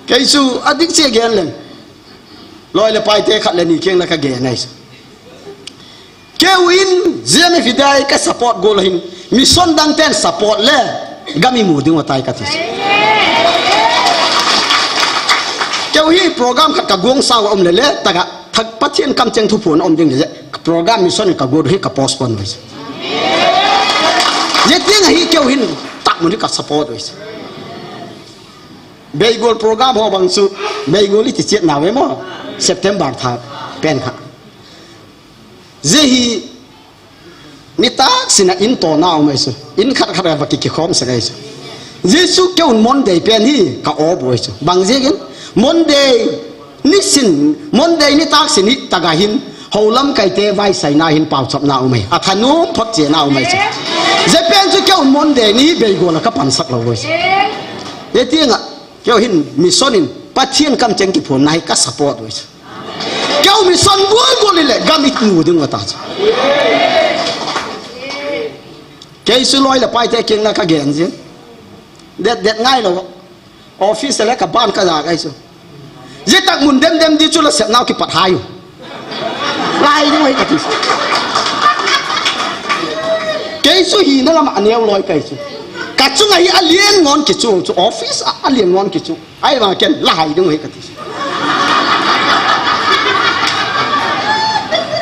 Kei su a dik che gen leng. Loi le pai te khat le ni keng le ka gen ngai su. Keu in, jia mi phi dai ka support gol hin. Mission dang ten support le. Gam i mu ding wa tai ka ti. Keu hi program khat ka gong sao a um le le, taka, thak Pathian kamcheng thuphon a um ding le, program mission ka go hi ka postpone uve. Ye tiang ahi keu hin tak mun hi ka support uve. Beigol program ho bang chu, Beigol i ti chet na ve mo, September tha pen kha. Ye hi, nitak sina in to na um ai chu. In khat khat va ki ki khom sa ai chu. Jesu keun Monday pen hi ka off ai chu. Bang jingin Monday nisin, Monday nitak sin hi taka hin, hou lamkai te vai sai na hin pau chap na um ai. A thanum phot che na um ai chu. Ye pen chu keun Monday ni Beigol a ka pansak lou ai chu. Ye tiang a, keu hin mission in Pathian kamcheng kiphon na hi ka support ai chu. Keu mission gol gol le gam i mu ding ata chu. Kei chu loi le pai te kiang na ka gen jin. Det det ngai lou. Office le ka ban ka ja kai chu. Ye tak mun dem dem di chu la sep nau kipat hai u. Lai ding uve ka ti. Kei chu hi na lama aneo loi kai chu. Ka chunga hi a lian ngon ki chu chu office a, a lian ngon ki chu. Ai vang ken la hai ding uve ka ti.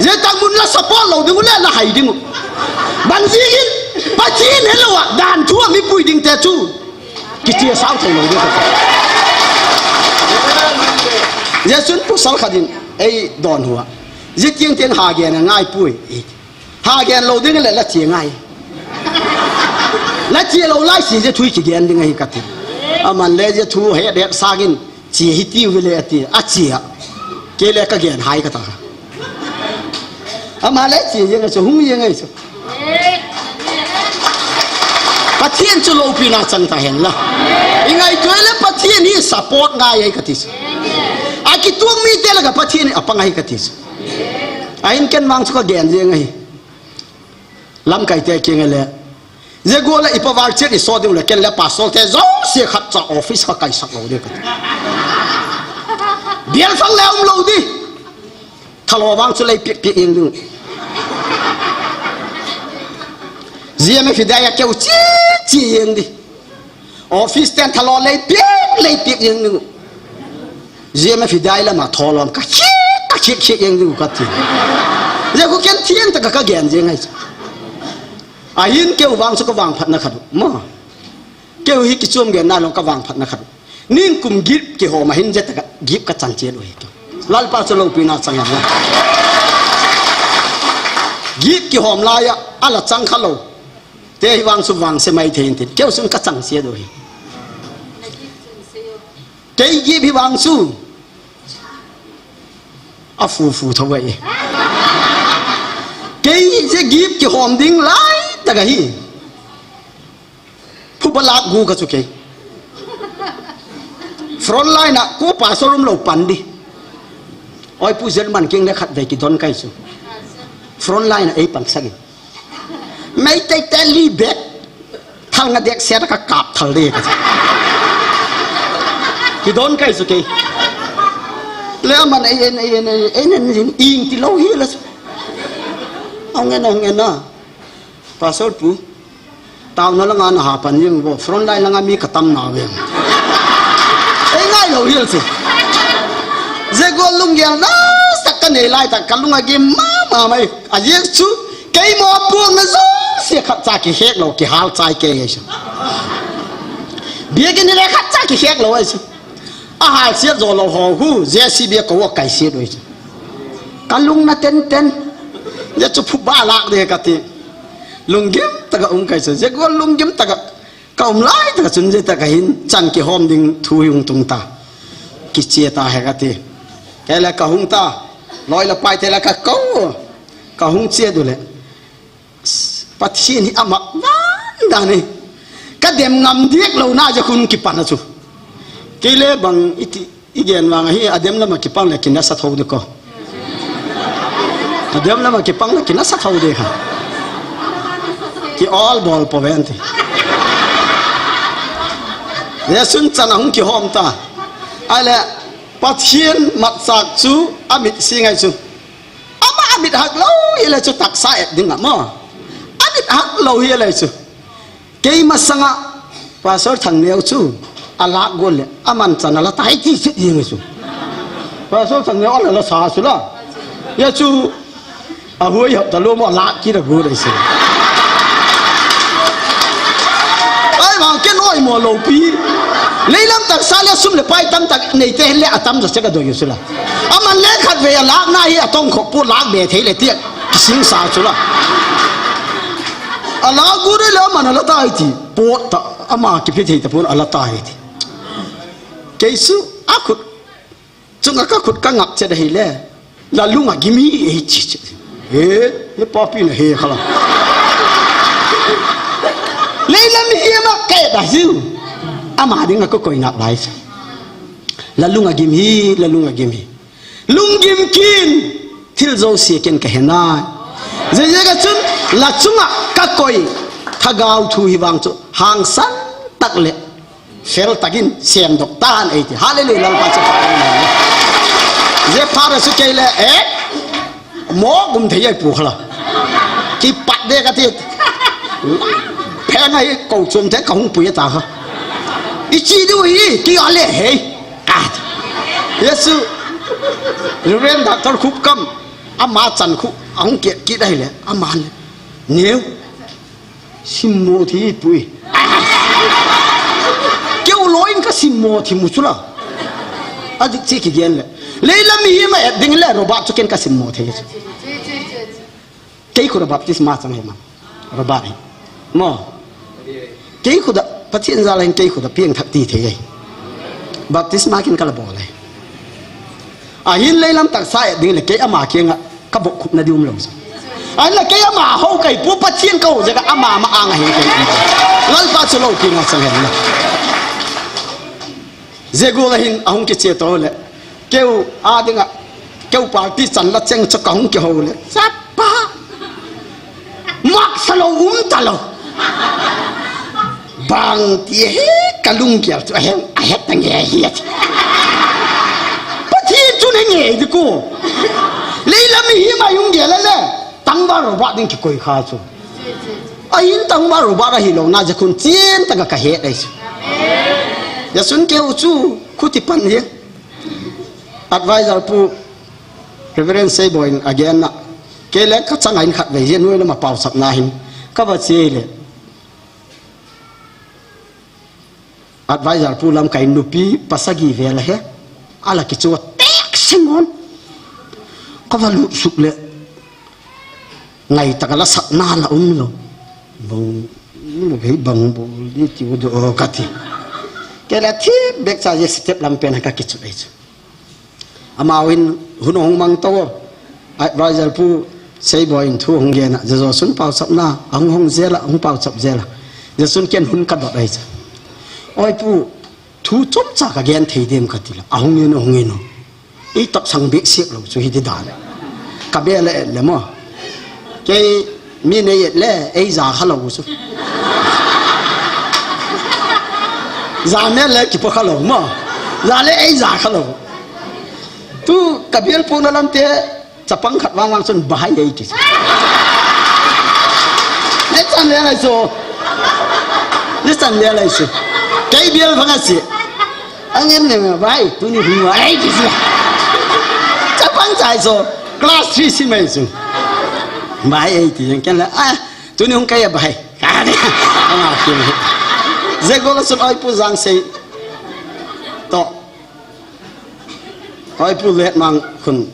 Ye tak mun la support lou ding u le la hai ding u. Bang jingin Pathian helou a dan thu a mi pui ding te chu. Kichia sao thei lou ding ka ti. Ye chun pasal khat in ei don hua. Ye tiang tiang ha gen a ngai pui. Ha gen lou ding le la chia ngai. La chia lou lai si ye thu ki gen ding ahi ka ti. Aman le ye thu he det sangin chia hi tiu ve le a ti. A chia. Kei le ka gen hai ka ta. Ama le chia ye ngai chu hung ye ngai chu. Pathian chu loupina chang ta hen la. I ngaito le Pathian hi support ngai ai ka ti chu. A kituang mi te la ka Pathian a pang ai ka ti chu. A in ken vang chu ka gen ye ngai. Lamkai te kiang le. Ye gol a i pa val chet i so ding le ken le pastor te jouse khat cha office ka kai sak lou ding ka. Bial fang le um lou di. Thalo vang chu lei piak piak ing ding. Zia me fidai a keu chi chi ing di. Office ten thalo lei piak lei piak ing ding. Zia me fidai lama tholom ka khik ka khik khik ing ding ka ti. Ye ku ken thiang ta ka ka gen je ngai. A hin keu vang chu ka vang phat na khat. Ma. Keu hi kichom gen na long ka vang phat na khat. Ningkum gip kihom a hin je ta ka gip ka chan che lo hi. Lalpa chu loupina chang ya. Gip kihom lai a, ala chang kha lo. Te hi vang chu vang se mai thei in tin. Keu sun ka chang che do hi. Kei gip hi vang chu. A fu fu tho wei. Kei je gip kihom ding lai ta ka hi. Phuba lak gu ka chu kei. Front line a ko pastor um lo pan di. Oi pu German king le khat vei kidon kai chu. Front line a ei pan sagi. Mei tei te li bek. Thal nga dek sia ka kap thal de ka chu. Kidon kai chu kei. Le aman ei en ei en ei en ei en ing ti lo hi la chu. Ong en ong en na. Pastor pu. Taona langa na ha pan jing vo, front line langa mi ka tam na ve. Ei ngai lo hial si. Ze gol lunggel na sak ka nei lai tak ka lunga gim mama mai. A jing chu, kei mo puang na zo, sia khat cha ki hek lo, ki hal chai kei ai su. Bia ki ni le khat cha ki hek lo ai su. A hal sia zo lo ho hu, J C B ko wa kai sia do ai su. Ka lung na ten ten. Ya chu phu ba lak de ka ti. Lunggim taka um kai su. Ze gol lunggim taka ka um lai taka chun je taka hin chan kihom ding thu hi hung tung ta. Kichia ta he ka ti. Kei la ka hung ta. Loi la pai te la ka ko. Ka hung chia du le. Pathian hi ama van dan ni. Ka dem ngam diak lo na ja khun kipan a chu. Kei le bang iti I gen vang ahi, a dem lama kipang le kinasa tho de ko. A dem lama kipang le kinasa tho de kha. Ki ol bol po ven ti. Jesun chan a hung kihom ta. Ai le, Pathian matsak chu a mit si ngai chu. Ama a mit hak lo hi le chu taksa et ding a mo. A mit hak lo hi le chu. Kei masanga Pastor Thangneo chu a lak gol le, aman chan a la tai ti sit jing chu. Pastor Changneo ala la sa sula. Ya chu, a huai hap ta lo mo la ki da gu dai si. Ai bang ken oi mo lo pi. Leilam tah sa le sum le pai tam tah nei te le atam jo che ka do yu sula. Aman le khat ve a lak na hi atong khop pu lak be thei le tiak. Sing sa sula. A la gu dai le aman ala ta ai ti. Po ta ama ki phe thei ta po ala ta ai ti. Keisu a khut Chunga ka khut ka ngap chet ahi le. La lunga gimi e chi chi. He, he papi na he khala. Leilam hi ma ke da hiu. Ama dinga ko koi ngap lai sa. La lunga gimi, la lunga gimi. Lunggim kin, thil zo si ken ka hena. Ze ze ka chun, la chunga ka koi. Thagau thu hi vang chu, hangsan tak le. Fel takin sem dok tan ei ti. Hallelujah, Lalpa chu. Je phara su kei le, eh? Mo gum thei ai pu khala. Ki pat de ka ti. Phe ngai ko chum the ka hung pui ta kha. I chi du hi, ki ale hei. Ka ti. Yesu. Reverend Doctor Khup Kam. Ama chan khu. Ahung ke ki dai le. Ama le. Neu. Simmo thi pui. Keu loin ka simmo thi mu chula. Adik chi ki gen le. Leilam hi ma et ding le Robert chu ken ka simmo thi. Kei khu da baptisma chang he ma. Robert hi. Mo. Kei khu da Pathian jal hin kei khu da piang thak ti thei. Baptisma ken ka la bol le. Ahin leilam tah sa et ding le kei ama kianga ka bok khupna di um lo sa. Ahin la kei ama ho kai pu Pathian ka ho je ka ama ma anga hin kei. Lalpa chu lo ki nga sang hen la. Ze gu la hin ahung ki che to le. Keu a dinga keu party chan la cheng chu ka hung ki ho le. Sapa. Mak sa lo um ta lo. Bang ti he ka lung kial chu a he a he ta nge hi. Pathian chu ne nge di ko. Leilam hi ma yung ge la le. Tangba ro ba ding ki koi kha chu. A in tangba ro ba ra hi lo na ja kun chien ta ka ka he dai chu. Ja sun ke u chu khu ti pan hi. Advisor pu Reverend Seiboin again na. Ke le ka chang a in khat ve hi nuai le ma pau sap na hin. Ka ba che le. Advisor pu lam kai nupi pasagi vel he. Ala kichu tek singon. Ka va lut suk le. Ngai taka la sat na la um lo. Bang, mu hei bang bol ni ti u do ka ti. Ke la thi bek cha je step lam pen ka kichu ai chu. Amau in hun hung mang to. Advisor pu Seiboin thu hung gen a. Jesu sun pau sap na, hung hung jela, hung pau sap jela. Jesu ken hun ka dot ai cha. Oi pu, thu chom cha ka gen thei dem ka ti la. Ahung in, hung in. I tap sang bik siak lo chu hi ti dan. Ka be le le mo. Kei mi nei et le, ei ja kha lo chu. Ja me le ki pa kha lo mo. Ja le ei ja kha lo. Tu ka bial pu na lam te, chapang khat vang vang chun bahai ei ti. Ne chan le lai so. Ne chan le lai so. Kei bial vang a si. Angin ne ma, "Bai, tuni hung wa, ai, ti si." Chapang chai so, class three si mai su. Bai, ai, ti yang ken la, "Ah, tuni hung kai, bai." Ka ni, ama ki ni. Ze go la sun ai pu jang sei. To. Ai pu let mang khun.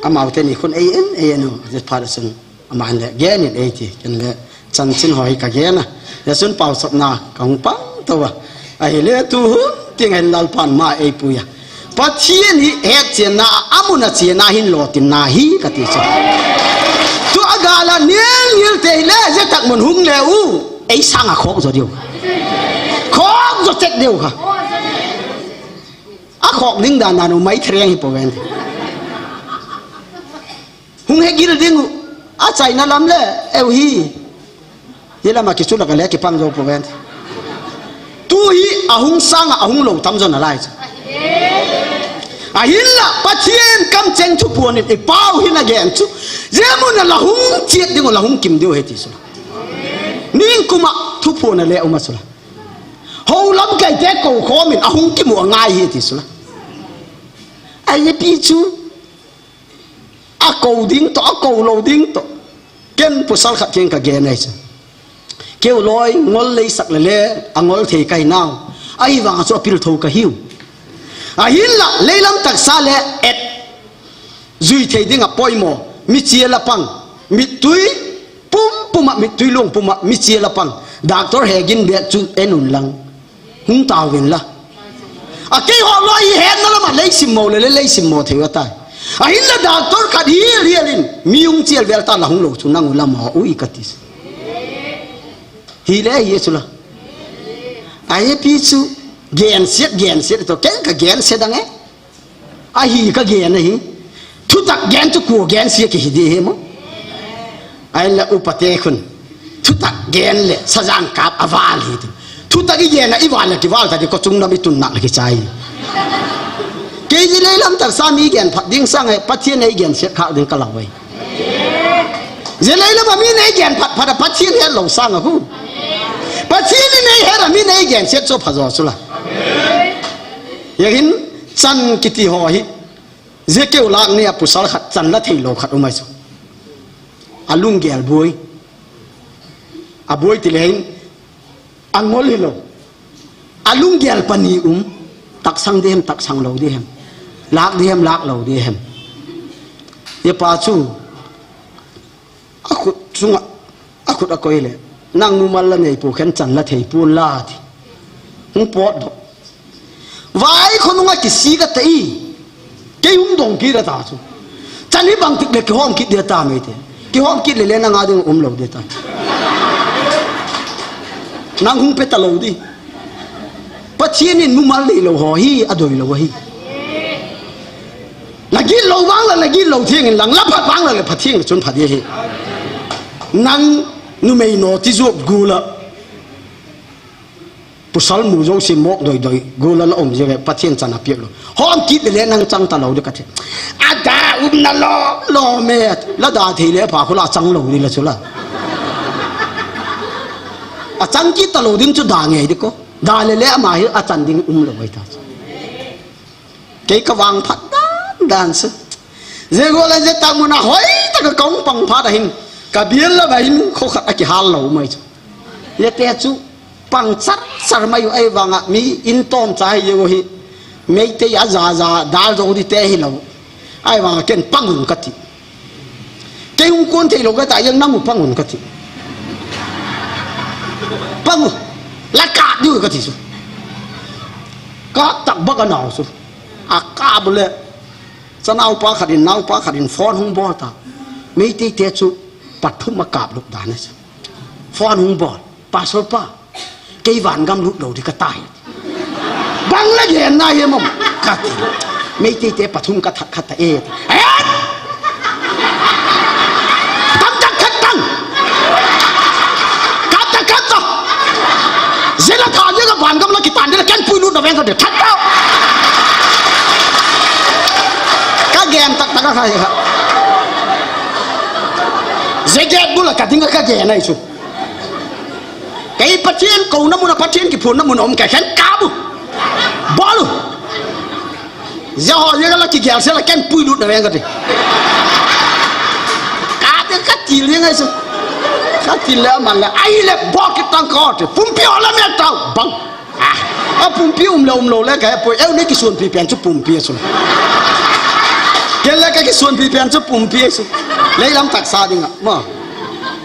Amau te ni khun ei en, ei en u, je pha da sun. Aman le, gen in ei ti, ken le, chanchin hoi ka gen a. Ja sun pau sap na, ka hung pang to a. Ahi le tu hun, ti ngai Lalpan ma ei pu ya. Pathian hi het chen na, amun a chen na hin lo tin na hi ka ti chu. Tu a ga la nil nil te hi le, je tak mun hung le u. Ei sang a khok jo diu. Khok jo tek diu kha. A khok ding dan dan u mai threng hi po ven. Hung he gil ding u. A China lam le eu hi. Hi lam a kichu la ka le kipang jo po ven. Tu hi a hung sang a hung lo tam jo na lai chu. A hin la Pathian kam cheng thu puan in i pau hin a gen chu. Je mun a la hung chiat ding u la hung kim diu he ti su. Ning kuma thu puan a le uma su la. Ho lam kai te ko khom in a hung kimu a ngai hi ti su la. Ahi pi chu. Akou ding toh, akou lou ding toh. Ken pasal khat keng kagen ahi chu. Keu loi, ngol leisak le le, angol thei kahi nau. Ahivang chu apil tho kahiu. Ahinla, leilam taksa le et. Jui thei ding apoimo. Michia la pang. Mittui pum puma, mittui lung puma, michia la pang. Doctor hegin bek chu en un lang. Hung tauvin la. Akeiho loi hi hetna lama leisim mo le le leisim mo thei u atai. Ahinla doctor khat hi rialin mi hung chial vel ta la hung lou chu nang u lama ui kati. Hile hi chu la. Ahi pi chu gensiat gensiat toh ken kagensiat ang e. Ahi kagen ahi. Thutak gen chu kua gensia kihi di hi mo. Ahinla upate khun. Thutak gen le sajang kap aval hi ti. Thutak igen a ival le kival ta di ko chung na mi tun nak le kichai. Kei ji leilam taksa mi gen phat ding sang e Pathian eigensiat kha ding ka lau e. Ji leilam a mi neigen phat phat a Pathian helou sang a hu. Pathian neihet a mi neigensiat chu phajo chu la. Ahin chan kiti ho hi. Ji keu lak ni a pasal khat chan la thei lou khat um ahi chu. Alunggel boi. Aboi ti le hin angol hilou. Alunggel pani um. Taksang di hem, taksang lou di hem. Lak di hem, lak lou di hem. Ye pa chu. Akhut chunga, akhut akoi le. Nang mumal la nei pu khen chan la thei pun la ti. Hung pot do. Vai khonunga kisik a ta i. Kei hung dong kit a ta chu. Chan hi bang tik le kihom kit dia ta mei te. Kihom kit le le nang a ding um lou dia ta. Nang hung pe ta lou di. Pathian in mumal nei lou ho hi adoi lou hi. La git lou vang la, la git lou thing in lang, la phat vang la, la phat thing chun phat dia hi. Nang numei no ti zup gu la. Pasal mu jo si mok doi doi, gu la la um je ve, Pathian chan a piak lou. Hom kit le le nang chang ta lou di ka thi. A da um na lo, lo me, la da thei le pha khu la chang lou di la chu la. A chang kit ta lou ding chu da ngei di ko. Da le le ama hi a chan ding um lou ai ta chu. Kei ka vang phat dan dan se. Ze go la ze ta mun a hoi ta ka kong pang phat a hin. Ka bial la ba hin kho khat a kihal lou mai chu. Ye te chu pang char char mai u ai vang a mi in tom cha hi ye go hi. Mei te a za za dal zo di te hi lou. Ai vang a ken pang un ka ti. Kei hung kon thei lou ka ta yang nang u pang un ka ti. Pang u. La ka diu ka ti su. Ka tak bak a nau su. A ka bu le. Cha nau pa khat in, nau pa khat in phone hung bol ta. Mei te te chu pathum a kap lup dan a su. Phone hung bol. Pastor pa. Kei van gam lut lou di ka tai. Bang la gen na ye mom. Ka ti. Mei te te pathum ka that khat ta e. Eh! Tam tak khat tang. Ka ta ka ta. Zela tha ye ka van gam la ki tan de la ken pui lut na veng ka de. That ta. Ka gen tak tak ka khai ka. Ze get bu la ka ding ka gen ai su. Kei Pathian kouna mun a Pathian kiphonna mun a um kei khen kap u. Bol u. Jehovah ye la kigel se la ken pui lut na veng ka ti. Ka te ka til le ngai su. Ka til le man le ai le bol kit tang ko te. Pumpi o la me tau bang. Ah, a pumpi um le um lou le ka he poi. Eu ne kisuanpi pen chu pumpi chu. Ken le ka kisuanpi pen chu pumpi chu. Leilam taksa ding a. Ma.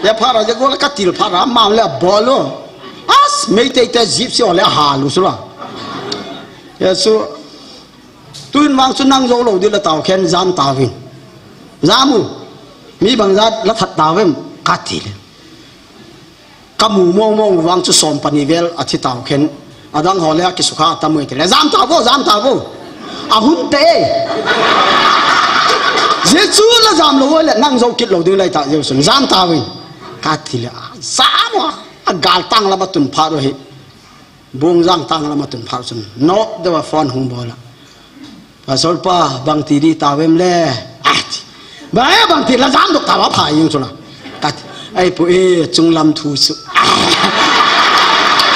Ya phara je go la ka til phara ma le bol u. As, Meitei te Jeep si ole a hal u sula. Yesu, tuin vang chu nang jou lou di la tao khen jam tauvin. Jam u, mi bang jat la that tauvem, ka ti le. Ka mu mong mong vang chu som pani vel a thi tao khen. Adang ho le a kisukha a tam u ti le. Jam tauvo, jam tauvo. A hun te. Jesu la jam lou le nang jou kit lou ding lai ta Jesu. Jam tauvin. Ka ti le. Jam u. A gal tang lama tun phat u hi. Bung jang tang lama tun phat chun. Nok deuva phone hung bol a. Pastor pa, bang ti di tauvem le. Ah, ti. Ba, bang ti la jam dok tauva pha jeng chu la. Ka ti. Ai pu e, chunglam thu chu. Ah.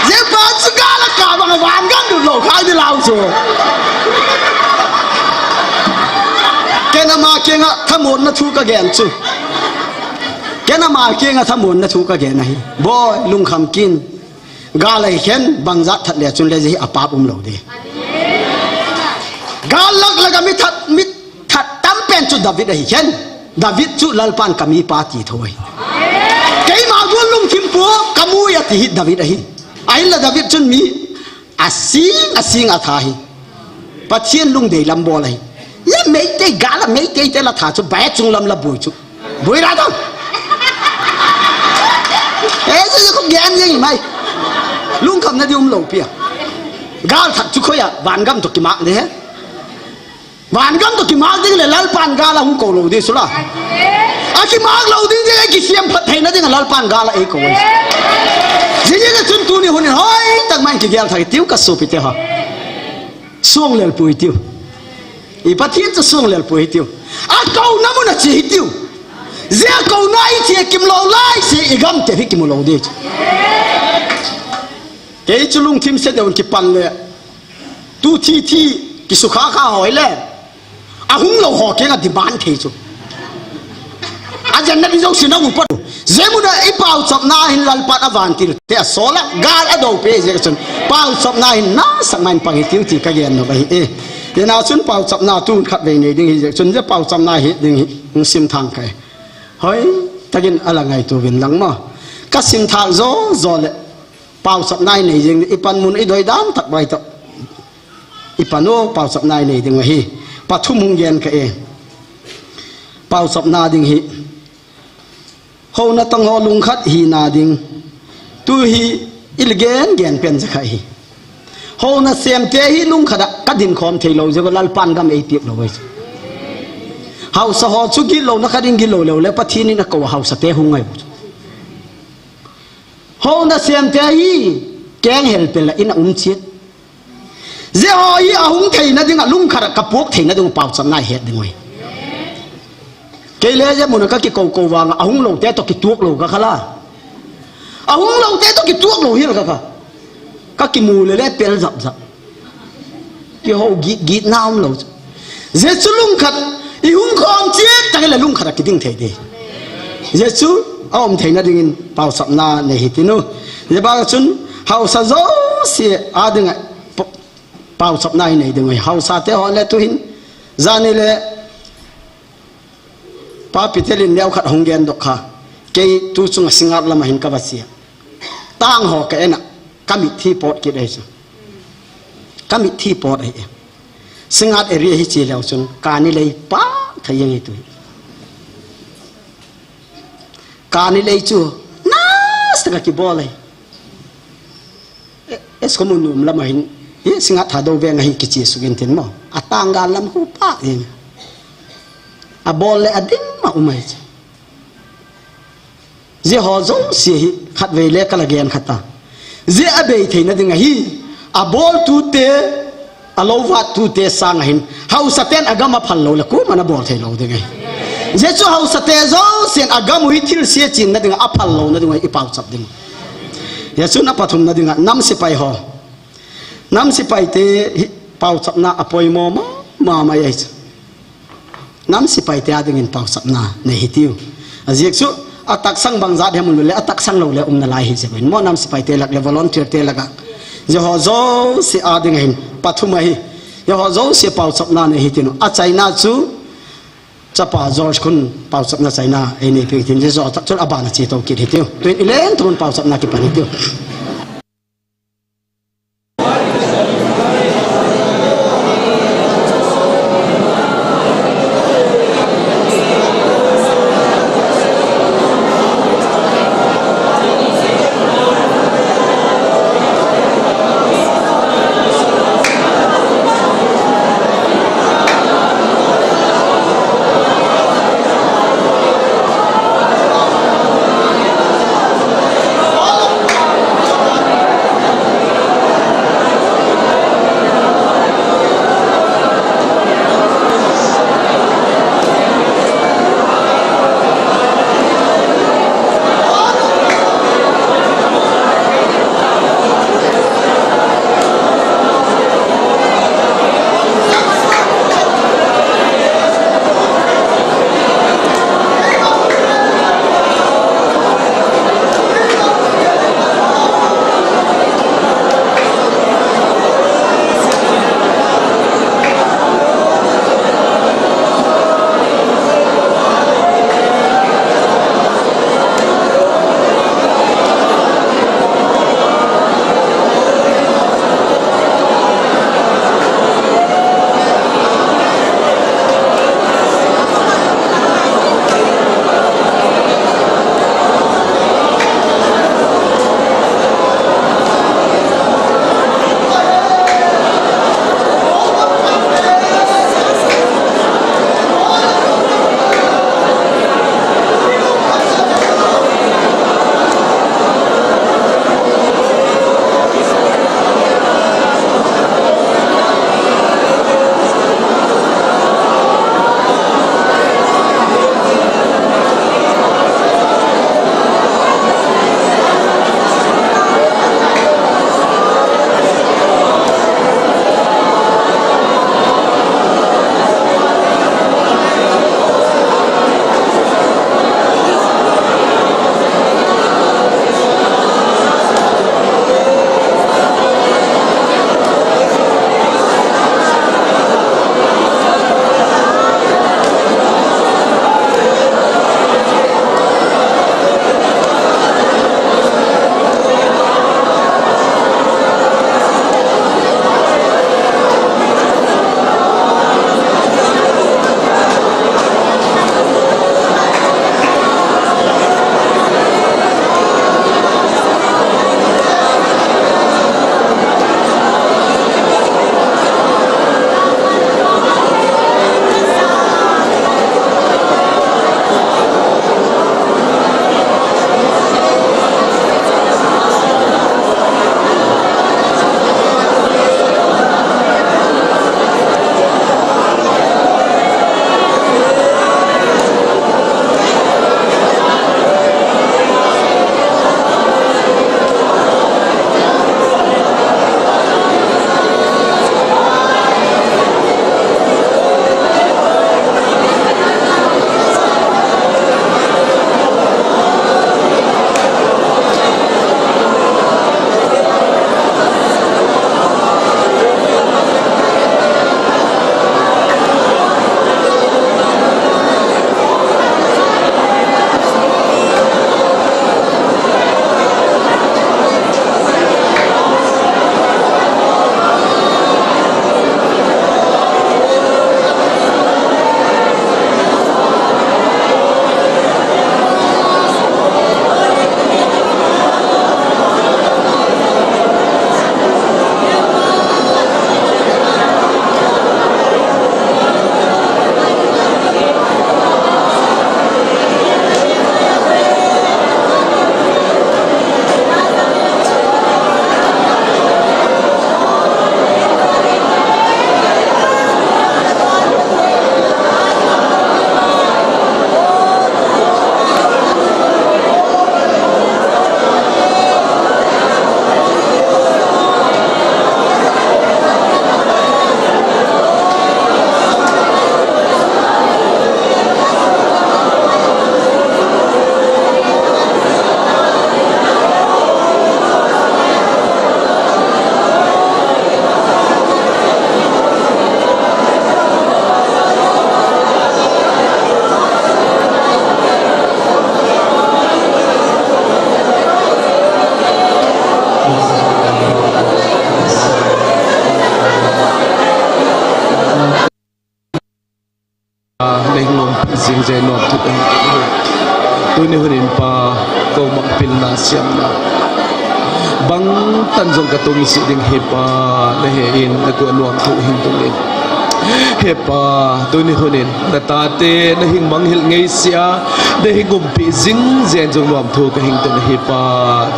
Je pa chu ka la ka bang van gam lut lou kha di lau chu. Ken ama kianga thamonna thu kagen chu. Ken ama kianga thamonna thu kagen ahi. Boi, lungkham kin. Gal ahi khen, bangzat that le chun le jeh hi apap umlou ding. Gal lak lak a mi that, mi that tampen chu David ahi khen. David chu Lalpan kamipa ti thou ahi. Keima gual lungthim pua, kamu e ati hi David ahi. Ahinla David chun mi asing, asing atha hi. Pathen lungdei lam bol ahi. Ye Meitei gal a Meitei te la that chu, bai chung lam la boi chu. Boi ra dong. Eh, chu chu ko gen jeng mai. Lungkhamna di umlou pi a. Gal that chu khoi a, vangam toh kimat ding he. Vangam toh kimat ding le Lalpan gal a hung kou lou ding sula. Akimat lou ding ding, akisem phat theina ding a Lalpan gal a eikou. Jing jing a chun tuni hun in hoitah mai kigel thak tiu ka sopi te ho. Songlel pui tiu. I Pathen chu songlel pui tiu. Akouna mun a che hi tiu. Jia kouna i che kimlou lai, se i gam te hi kimu lou ding. Kei chu lungthim se deu kipan le. Tu thi thi, kisukha kha hoi le. Ahung lou ho kianga demand thei chu. Ajanna di jouse na upat. Jia mun a i pauchapna hin Lalpan avantil te asol a, gal adou pe jeh chun. Pauchapna hin nasatah mai pang hi tiu ti kagen nom ahi e. Ina chun pauchapna tun khatvei nei ding hi jeh chun, jia pauchapna hi ding hi, hung sim thang kai. Hoitah in ala ngaito vin lang mo. Ka sim thang jo jo le. Pauchapna i nei jing, i panmun i doi dan tak bai toh. I pan o, pauchapna i nei ding ahi. Pathum hung gen ka e. Pauchapna ding hi. Houna tong ho lungkhat hina ding. Tu hi i gen gen pen ja kha hi. Houna semte hi lungkhat a ka dinkhom thei lou jeh a Lalpan gam ei piak lou ahi. Hausa ho chu gilou na kha ding gilou lou le Pathen in akou a hausate hung ngai. Houna semte hi, keng hel pel a ina um chiat. Jia ho hi ahung theina ding a lungkhat a ka puak theina ding a pauchapna i het ding ahi. Kei le jia mun a ka kikou kou vang a, ahung lou te toh kituak lou ka kha la. Ahung lou te toh kituak lou hi la ka kha. Ka kimu le le pel jap jap. Kihou git git na um lou. Jesu lungkhat, i hung khom chiat tah le lungkhat a kiding thei ding. Jesu a um theina dingin pauchapna nei hi tinu. Jia ba chun hausa jouse a ding a pa-, pauchapna hi nei ding ahi. Hausate ho le tu hin. Jani le Pa Peter in neokhat hung gen doh kha. Kei tu chunga Singngat lam a hin ka va chia. Tang ho ka en a, ka mithi pot kit ahi chu. Ka mithi pot ahi e. Singngat area hi che leu chun, kani lei pa kha jeng hi tu. Kani lei chu, nasatah a kibol ahi. E, eskom u nom lam a hin, hi Singngat Thadou veng a hin kiche suk in tin mo. Atang gal lam khu pa in. Abol le ading ma um ahi. Jia ho jouse hi khatvei le ka la gen khat a. Jia abei theina ding ahi. Abol tute, alou vat tute sang a hin. Hausa ten agam aphal lou le koiman abol thei lou ding ahi. Jia chu hausate jousen agam u hi thilse chinna ding a aphal louna ding ahi i pauchap ding. Jia chu na pathumna ding a nam sipai ho. Nam sipai te hi pauchapna apoimo ma, ma, ma, ahi chu. Nam sipai te a dingin pauchapna nei hi tiu. Ajeh chu ataksang bang jat hem un le ataksang lou le um nalai hi jeh in. Mo nam sipai te lak le volunteer te lak a. Jia ho jouse a ding a hin pathum ahi. Jia ho jouse pauchapna nei hi tinu. Achaina chu Chapa George khun pauchapna chaina ei nei peh tin, jia jo tak chun abana che to kit hi tiu. Tuin i lentah un pauchapna kipan hi tiu. Jai nuam thu ka hin. Tuni hun in Pa, kou mangpilna siamna bang tan jong ka tungsi ding hi Pa, na he in na kou nuam thu hin tung in. He Pa, tuni hun in na tate na hing manghil ngei sia, na hing umpi jing jen jong nuam thu ka hin tung hi Pa,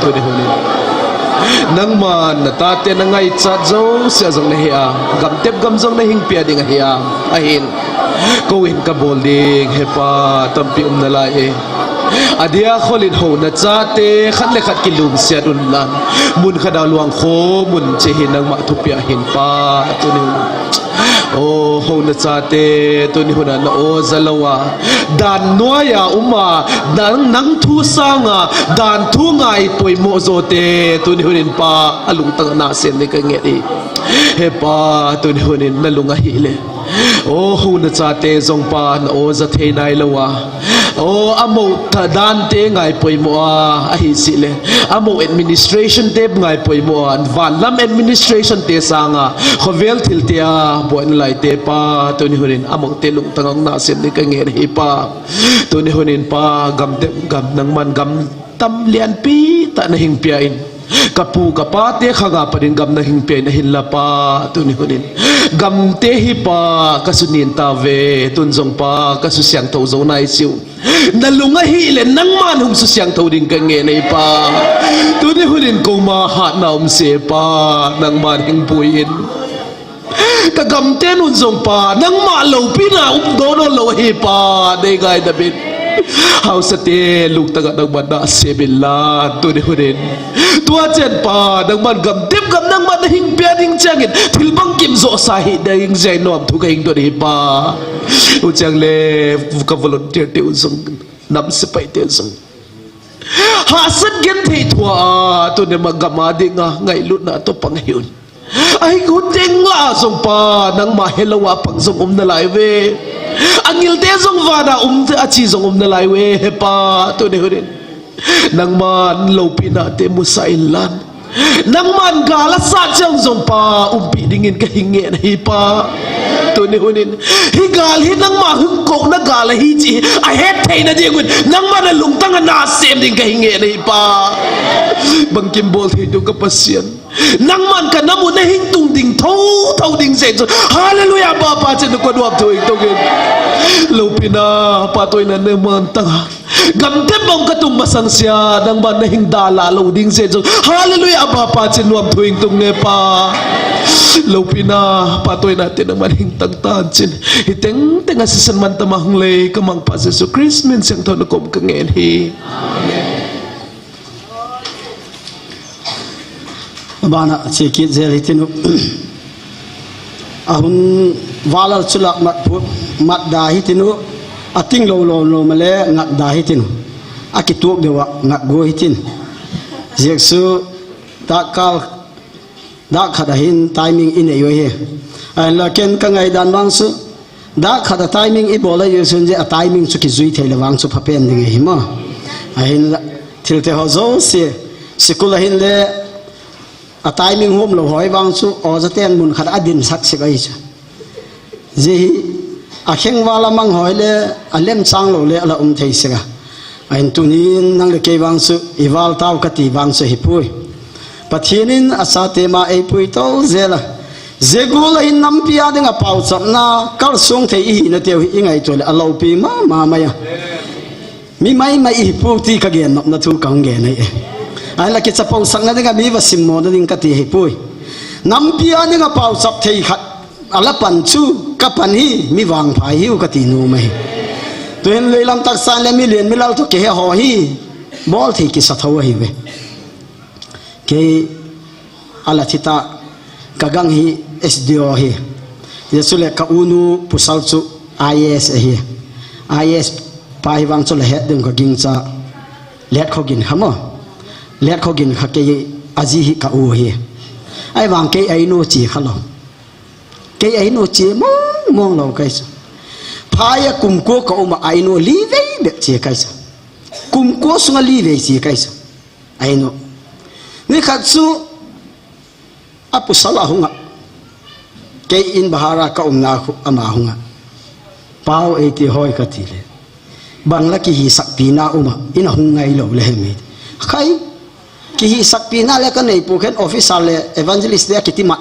tuni hun in. Nangman na tate na ngaichat jouse jong na he a, gamtep gam jong na hing pia ding ahi a, ahin. Kou in ka bol ding, he Pa, tampi um nalai e. Adia khol in houna chate, khat le khat kilungsiat un lang. Mun khat a luang kho, mun che hi nangma thupia hin Pa, tuni hun. O, houna chate, tuni hun a na o ja lou a. Dan nuai a um a, nang, nang thu sang a, dan thu ngai poimo jo te, tuni hun in Pa, a lungtang a na sem ni ka nge e. He Pa, tuni hun in na lung ahi le. O, houna chate jong Pa, na o ja thei nai lou a. O, amou tha dan te ngai poimo a, ahi si le. Amou administration te ngai poimo a, van lam administration te sang a, khovel thil te a, boina lai te Pa, tuni hun in amou te lungtang a na sem ni ka nge hi Pa. Tuni hun in Pa, gam te, gam nangman gam tam lianpi tah na hing pia in. Ka pu ka pa te khang a pat in gam na hing pia in ahin la Pa, tuni hun in. Gam te hi Pa, ka su nin ta ve, tun jong Pa, ka su siang tho jo nai siu. Na lung ahi le nangman hung su siang tho ding ka nge nei Pa. Tuni hun in kou ma hatna um se Pa, nangman hing pui in. Ka gam te nun jong Pa, nangma loupina um doh doh lou ahi Pa, nei ngai na bin. Hausa te lungtang a nangman na sem in la, tuni hun in. Tua chen Pa, nangman gam tep gam nangman na hing pia ding chang in, thil bang kim jo sa hi ding jai nuam thu ka hing don hi Pa. U chang le, ka volunteer te u jong, nam sepai te u jong. Hahsat gen thei thua a, tuni ma gam a ding a, ngailutna to pang hi un. Ahi hun teng la jong Pa, nangma he lou a pang jong um nalai ve. Angil te jong van a um te a chi jong um nalai ve, he Pa, tuni hun in. Nangman loupina te mu sa in lan. Nangman gal a sa chang jong Pa, umpi ding in ka hing nge na hi Pa. Tuni hun in. Hi gal hi nangma hung kou na gal ahi chi. A het thei na ding un. Nangman a lungtang a na sem ding ka hing nge na hi Pa. Bang kim bol thei tu ka Pasian. Nangman ka nam u na hing tung ding tho tho ding se chu. Hallelujah, Pa, Pa, chen ko nuam thu hing tung in. Loupina, phattuina nangman tang a. Gam tep bang ka tung masang sia, nangman na hing dal a lou ding se chu. Hallelujah, Pa, Pa, chen nuam thu hing tung nge Pa. Loupina, phattuina te nangman hing tang tan chin. Hi teng teng a sisan man tama hung lei, ka Mangpa Jesu Christ min siang thou na kom ka ngen hi. Amen. Abana che kit jel hitinu. Ahun valal chula mat phu, mat da hitinu. Ating lou lou lou male ngat da hitinu. Akituk dewa ngat go hitin. Jesu takal Dak khat a hin timing i nei u ahi. Ahinla ken ka ngaidan vang chu, dak khat a timing i bol a Jesu in jeh a timing chu kijui thei le vang chu phapen ding ahi mo. Ahinla thil te ho jouse, sikul a hin le a timing hom lou ho hi vang chu, oja ten mun khat a din sak sik ahi chu. Jeh hi, a kheng val a mang hoi le, a lem chang lou le, a la um thei sek a. Ahin tunin nang le kei vang chu, i val tau ka ti vang chu hi pui. Pathian in a chate ma ei pui to jel a. Jeh gol a hin nampi a ding a pauchapna, kalsong thei i hi na teu hi i ngaito le, a loupi mama mai a. Mi mai mai i hi pu ti ka gen nop na thu ka hung gen ai e. Ahinla kichapo sak na ding a mi va sim mo na ding ka ti hi pui. Nampi a ding a pauchap thei khat. A la pan chu, ka pan hi, mi vangphai hiu ka ti nom ahi. Tuhin leilam taksan le mi lien mi lal toh kihe ho hi, bol thei kisa tho ahi ve. Kei a la thi ta, ka gang hi S D O ahi. Jesu le ka u nu pasal chu I A S ahi. I A S pa hi vang chu la het ding ka ging cha. Let kho gin kha mo. Let kho gin kha kei a ji hi ka u ahi. Ahi vang kei a inu chi kha lou. Kei a inu che mong mong lou kai sa. Phai a kum ko ka um a, a inu li vei bep che kai sa. Kum ko sunga li vei che kai sa. A inu. Ni khat chu a pasal a hung a. Kei in bahar a ka umna khu ama hung a. Pau ei ti hoi ka ti le. Bang la kihisakpina um a, in a hung ngai lou le hemi. Khai, kihisakpina le ka nei pu khen officer le evangelist le a kiti mat.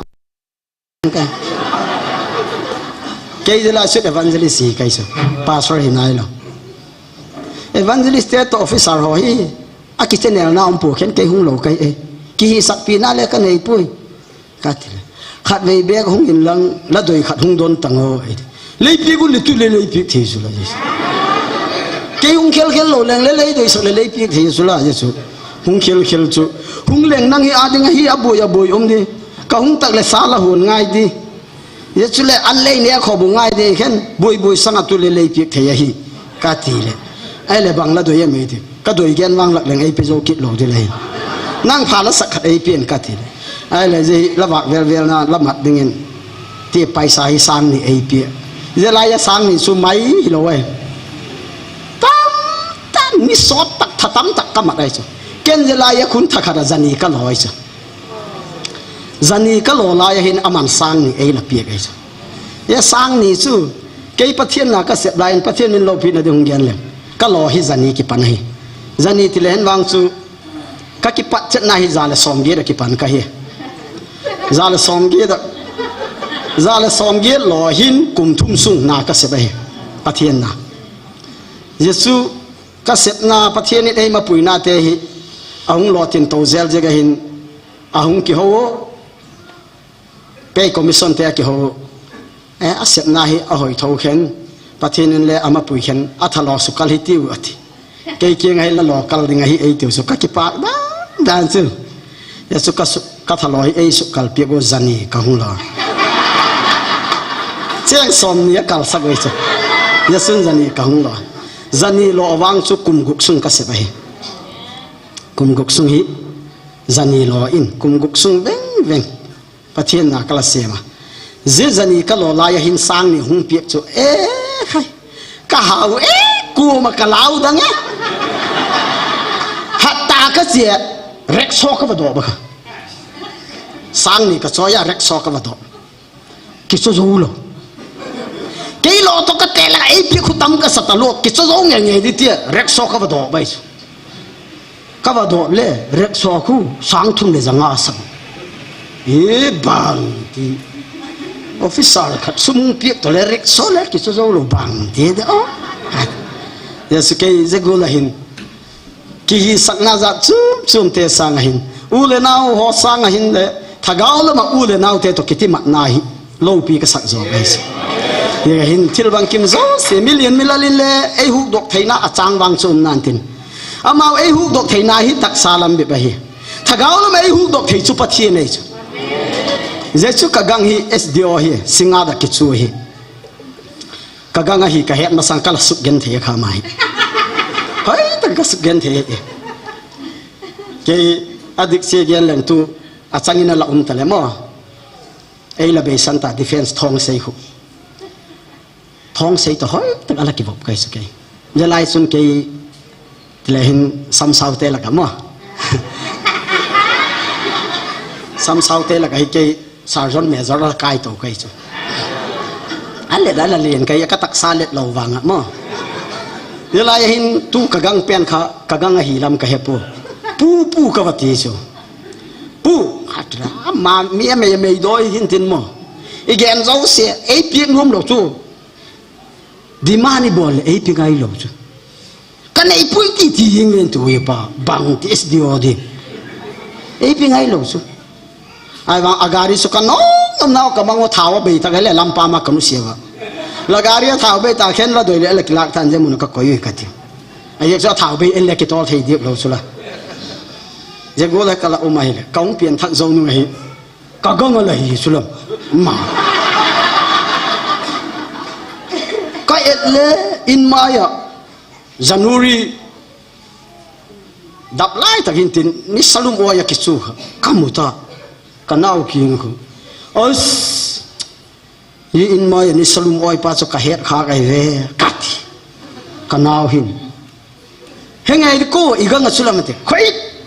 Kei de la sut evangelist hi kai so. Pastor hi nai lo. Evangelist te to officer ho hi. A ki channel na um pu khen kei hung lou kai e. Kihisakpina le ka nei pui. Ka ti le. Khat vei bek hung in lang la doi khat hung don tang o. Leipi gun le tu le leipi thei su la. Kei hung khel khel lou leng le lei doi sak le leipi thei su la Jesu. Hung khel khel chu. Hung leng nang hi a ding a hi a boi a boi um di. Ka hung tak le sa la hun ngai di. Jesu le an lei ne kho bu ngai di khen. Boi boi sang a tu le leipi thei a hi. Ka ti le. Ai le bang la doi a mei di. Ka doi gen vang lak leng ei pe zo kit lou di le. Nang pha la sak khat ei pe in ka ti le. Ai le je la vak vel vel na la mat ding in. Ti paisa hi sang ni ei pe. Je la ya sang ni su mai hi lou ai. Tam, tam, ni sot tak, tha tam tak ka mat ai chu. Ken je la ya khun tha khat a zani ka lou ai chu. Zani ka lou la ya hin aman sang ni ei la pe ai chu. Ya sang ni chu. Kei Pathian na ka sep la in Pathian min lou pi na ding hung gen le. Ka lou hi zani ki pan hi. Zani ti le hen vang chu. Ka ki pat chet na hi za le som gi da ki pan ka hi. Za le som gi da. Za le som gi lou hin kum thum sung na ka sep ai. Pathian na. Jesu ka sepna Pathian in ei mapui na te hi a hung lou tin to zel je ga hin a hung ki ho. Pei commission te a ki ho. E a sepna hi a hoi tho khen. Pathian in le a mapui khen a tha lou su kal hi tiu a ti. Kei kiang a hi la lou kal ding a hi ei tiu su ka ki pak dan dan chu. Jesu ka su, ka tha lou hi ei su kal pi go zani ka hung lou. Cheng som ni a kal sa go chu. Jesu zani ka hung lou. Zani lou vang chu kum guk sung ka sep ai. Kum guk sung hi zani lou in kum guk sung veng veng. Pathian na ka la sema. Ze zani ka lou la ya hin sang ni hung piak chu. E khai. Ka hau e kuma ka lau dang e. Hatta ka che rek so ka va do ba ka. Sang ni ka cho ya rek so ka va do. Ki cho zo lo. Kei lou to ka te la ei pi khu tam ka sa ta lo. Ki cho zo nge nge di tia rek so ka va do bai chu. Ka va do le rek so khu sang thum le zanga sang. E bang ti. Officer khat sum piak to le rek so le ki cho zo lo bang ti de o. Jesu kei ze gu la hin. Kihisakna zat chum chum te sang a hin. U le nau ho sang a hin le. Thagau lama u le nau te to kiti mat na hi. Lou pi ka sak zo gai si. Ye hin thil bang kim zo se million milal in le. Ei huk dok theina a chang vang chum nan tin. Amau ei huk dok theina hi taksa lam bi ba hi. Thagau lama ei huk dok thei chu Pathian ei chu. Jesu ka gang hi S D O hi. Singa da ki chu hi. Ka gang a hi ka het masang ka la suk gen thei kha ma hi. Hoi, ta ka suk gen thei. Kei a dik se gen leng tu a changin a la um ta le mo. Ei la beisan ta defense thong sei khu. Thong sei ta hoi, ta ka la ki vop kai su kei. Je lai sun kei Tile hin samsau te laka mo. Samsau te laka hi kei Sergeant Major la kai to kai chu. A let a la lien kai ka taksa let lo vanga mo. Ye lai hin tu ka gang pen kha, ka gang a hi lam ka he pu. Pu pu ka va ti chu. Pu, hatra, ma mi a mei mei doi hin tin mo. I gen zo se, ei piak nuam lo chu. Demand i bol le ei pi ngai lo chu. Ka nei pui ti ti jing len tu ye pa, bang ti S D O di. Ei pi ngai lo chu. Ai vang a gari su ka nom nom nau ka mango thau a bei ta ka le lampa ma ka nu sia va. La gari a thau bei ta khen la doi le la kilak tan je mun ka koi ka ti. A yek chu a thau bei en le ki tol thei diak lo chu la. Je go le ka la um a hi le. Ka ung pian thak zo nu hi. Ka gang a la hi chu lam. Ma. Ka et le in mai a. January dap lai takin tin ni salum oi a kichu kha. Ka mu ta. Ka nau king khu. Os. Ni in mai a ni salum oi pa chu ka het kha ka hi ve. Ka ti. Ka nau hin. He ngai ko i gang a chu lam te. Khoi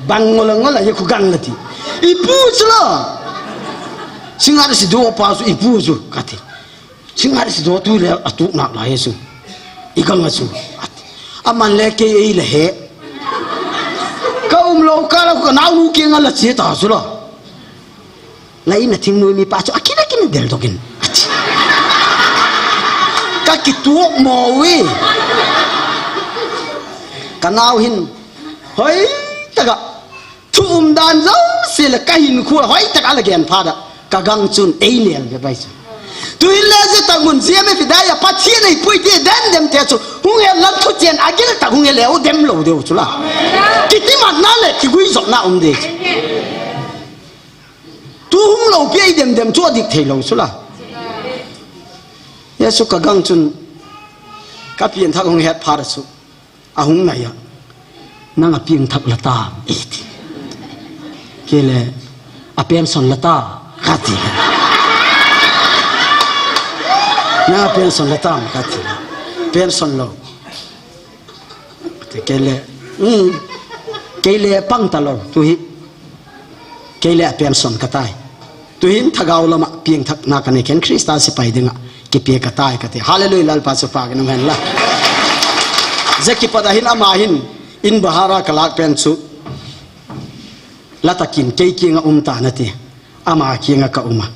bang ngol ngol a ye khu gang la ti. I pu chu la. Singa si do pa chu i pu chu ka ti. Singa si do tu le a tu nak la ye chu. I gang a chu. A ti. Aman le kei ei le he. Ka um lou kah la ka naonu kiang a la che ta chu la. La in a thingnoimi pa chu akin akin del doh in. Ka kituak mo e. Ka nao hin. Hoi taka. Thu umdan jouse le ka hinkho a hoitah a la gen phat a, ka gang chun ei nel be bai chu. Tuhin le je ta ngun ziam e fidai a Pathian ei pui ti dem dem te chu hung he lam thu chen a gil tak hung he le u dem lou deu chu la. Kitimatna le kiguijopna um de chu. Tu hung lou pi ei dem dem chu a dik thei lou chu la. Jesu ka gang chun ka pianthak hung het phat a chu. Ahung ngai a, "Nang a pianthak la tam," ati. Kei le, "A pension la tam," kati. "Nang a pension la tam," kati. "Pension lou." Kei le, "Um, kei le pang talou, tuhi." Kei le a pension ka tai. Tuhin thagau lama piangthakna ka nei khen Christa sepai dinga kipia ka tai ka ti. Hallelujah, Lalpa chu pha ka nung hen la. Jeh kipat a hin ama hin in bahara ka lak pen chu. La takin kei kianga um ta na ti. Ama kianga ka um a.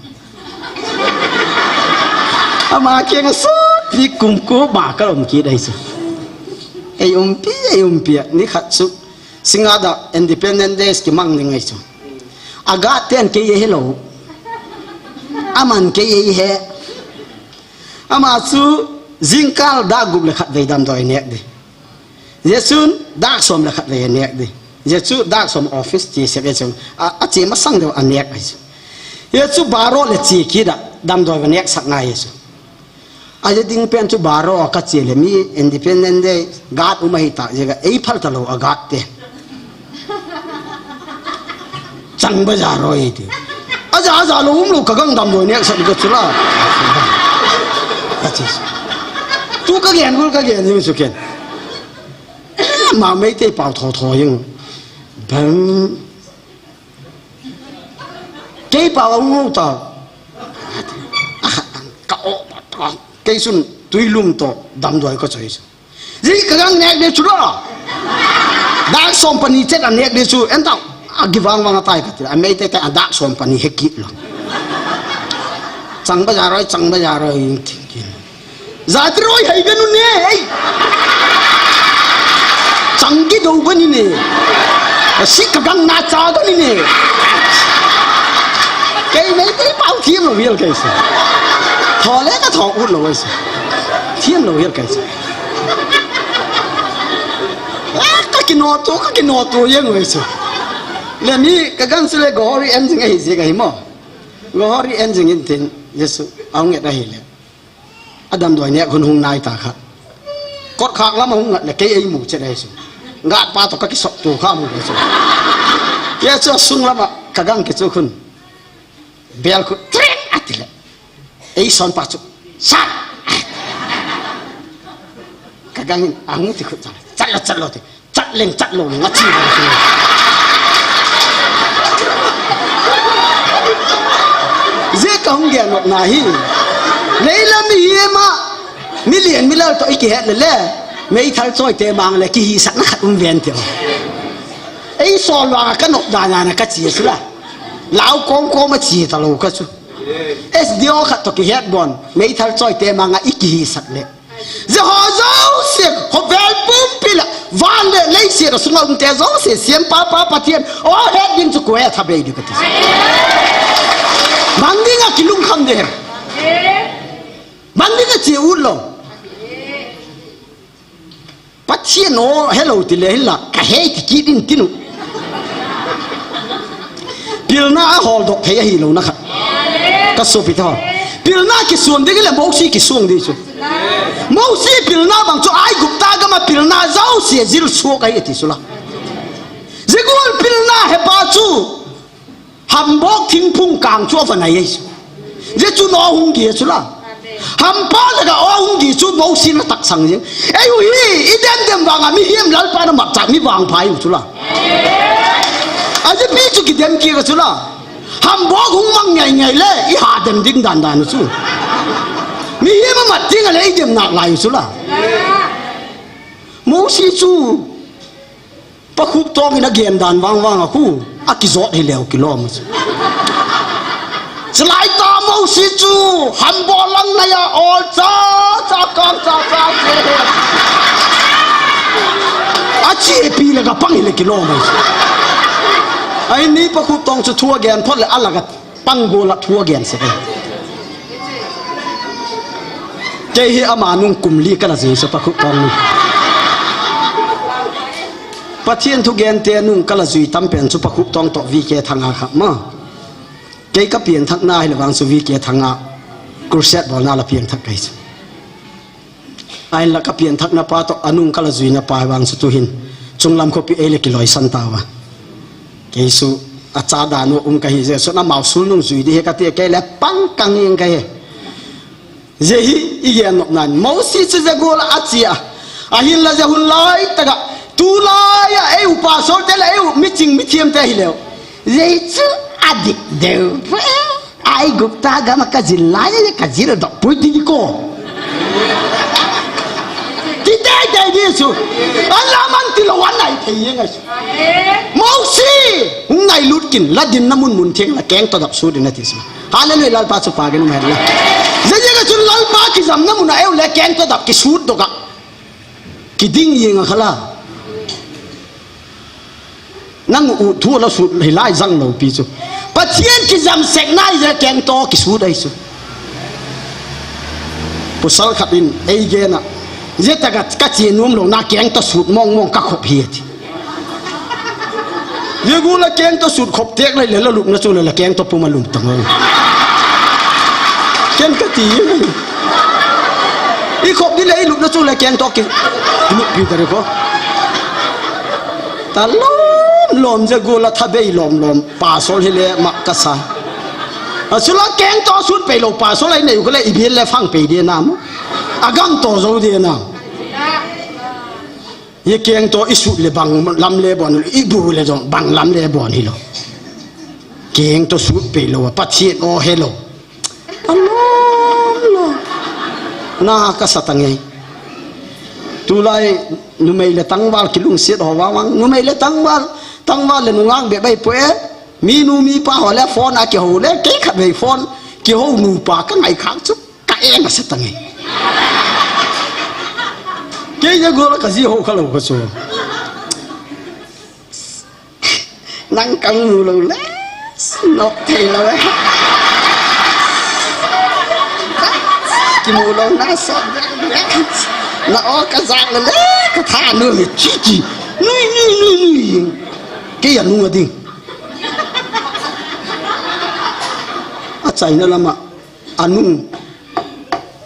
Ama kianga sot pi kum ko ba ka um ki dai chu. Ei um pi, ei um pi, ni khat chu. Singada Independence Day kimang ni ngai chu. A guard ten kei ei he lou. Aman kei ei he. Ama chu jingkal dak gup le khat vei damdoi nek di. Jesun dak som le khat vei nek di. Jesu dak som office ti se ve chu. A, a che masang deu a nek ai chu. Jesu baro le che ki da damdoi va nek sak ngai chu. A je ding pen chu baro ka che le mi Independence Day guard um ahi ta je ka ei phal ta lou a guard te. Chang ba ja roi ti. A ja, a ja lou um lou ka gang damdoi nek sak ka chu la. Ka che. Tu ka gen gul ka gen jing chu ken. Ma Meitei pau tho tho jing. Bam. Kei pau a ngou ta. Ka o ta. Kei sun tuilum to damdoi ka choi. Ji ka gang nek de chu lo. Dak som pani chet a nek de chu. En ta. A gi vang vang a tai ka ti. A Meitei te a dak som pani he ki lo. Chang ba ja roi, chang ba ja roi. Jati roi hai ganu ne, ei. Chang ki do bani ne. Ka si ka gang na cha gani ne. Kei Meitei pau thiam lou hial kei se. Tho le ka tho ut lou se. Thiam lou hial kei se. Ah, ka kino to, ka kino to yang wei se. Le mi ka gang se le gohori en jing ahi je ka hi mo. Gohori en jing in tin Jesu aung et ahi le. A damdoi nek hun hung nai ta kha. Kot khak lam a hung ngat le kei ei mu chet ahi chu. Ngat pa to ka kisop tu kha mu le chu. Jesu a sung lam a ka gang ki chu khun. Bel khu tring ati le. Ei son pa chu. Sat! Ka gang in ahung ti khu cha. Chat lo, chat lo ti. Chat leng chat lou leng a chi bang chu. Jeh ka hung gen nop na hi. Leilam mihem a. Milian milal to i kihet le le. Meithal choi te mang le kihisakna khat um ven ti. Ei sol vang a ka nop dan a na ka chi chu la. Lau kom kom a chi ta lou ka chu. S D O khat to kihet bon. Meithal choi te mang a i kihisak le. Jehovah jouse, khovel pumpi la, van le leiset a sunga umte jouse, siam pa pa Pathian, o het ding chu koi a tha bei ding kati. Mang ding a kilungkham ding. Mang ding a chi ut lou. Pathian o helou ti le hin la, ka hei ti kit in tin u. Pilna a hol dok thei ahi lou na khat. Ka sopi te ho. Pilna kisuan ding le Mosi kisuan ding chu. Mosi pilna bang chu Aigupta gam a pilna jouse jil suak ahi ti chu la. Jigul pilna he pa chu. Hambok thingphung kang chu a va nai ahi chu. Jeh chu no hung gi chu la. Hampa le ka o hung gi chu Mosi na tak sang jing. Ei u hi, i dem dem vang a mihem Lalpa na mat chak mi vang phai u chu la. A jeh pi chu ki dem ki ka chu la. Hambok hung mang ngai ngai le, i ha dem ding dan dan u chu. Mihem a mat ding a le, i dem nak lai u chu la. Mosi chu Pakhup Tong in agen dan vangvang a khu, akijot hileu kilom a chu. Chulai ta Mosi chu hambol lang nai a ol cha, cha kang cha cha che. Achepi le kapang hile kilom a chu. Ahin ni Pakhup Tong chu thu agen phot le alaga pang gol a thu agen sah e. Kei hi ama nung kum li kala jui chu Pakhup Tong nung. Pathen thugente nung kala jui tam pen chu Pakhup Tong toh V K Thanga kha ma. Kei kapianthakna hile vang chu V K Thanga crusade bolna la pianthak kahi chu. Ahinla kapianthakna pa toh anung kala juina pa vang chu tuhin chunglam khopi ei le kiloisan tauva. Kei chu acha dan u um kahi jeh chun amau sul nung jui ding ahi kati, kei le pang kang ing kahi. Jeh hi i gen nop nan Mosi chu jeh gol a ache a. Ahinla jeh hun lai tah a, tulai a ei u pastor te le ei u miching mithiam te hileu, jeh chu adik deu. Aigupta gam a kajil lai a, kajil doh pui ti ko. Ti dei dei di chu. Ala man tilou anai thei ngai chu. Mosi, hung nailut kin, la dinna mun mun theng la keng toh dap sut in ati chu. Hallelujah, Lalpa chu pha gin um hen la. Jeh jeh a chu Lalpa kijamna mun a ei u le keng toh dap kisut doh a. Kiding jeng a khala. Nang u thu la sut hilai jang lou pi chu. Pathen kijam sek nai jeh keng toh kisut ahi chu. Pasal khat in ei gen a, jeh tah a kache nom lou na keng toh sut mong mong kakhop hi ati. Jeh gol a keng toh sut khop tek lai le la lupna chu le la keng toh pum a lum tang o. Ken kati. I khop di le i lupna chu le keng toh ki, kilup pi tari ko. Ta lom lom jeh gol a thabei lom lom pastor hile ma kasa. Achula keng toh sut pei lou pastor ai nei u kale i bil le fang pei di nam. Agam toh jou di nam. Ye keng toh i sut le bang lam le bon, i bu le jong bang lam le bon hilou. Keng toh sut pei lou a, Pathen o helou. Alom lom. Na kasa tang e. Tulai numei le tangval kilungset ho vang vang. Numei le tangval, tangval le nungah bep ahi poi e. Minu mipa ho le phone a kihou le, kei khatvei phone kihou nupa kangai khak chu. Ka e masa tang e. Kei jeh gol a kaji ho khalou ka chu. Nang kamu lou le, nok thei lou e. Kimu lou na sa. Na o kajah lou le, katha nu mi chi chi. Nui, nui, nui, nui. Kei anu ading. Achaina lama. Anu,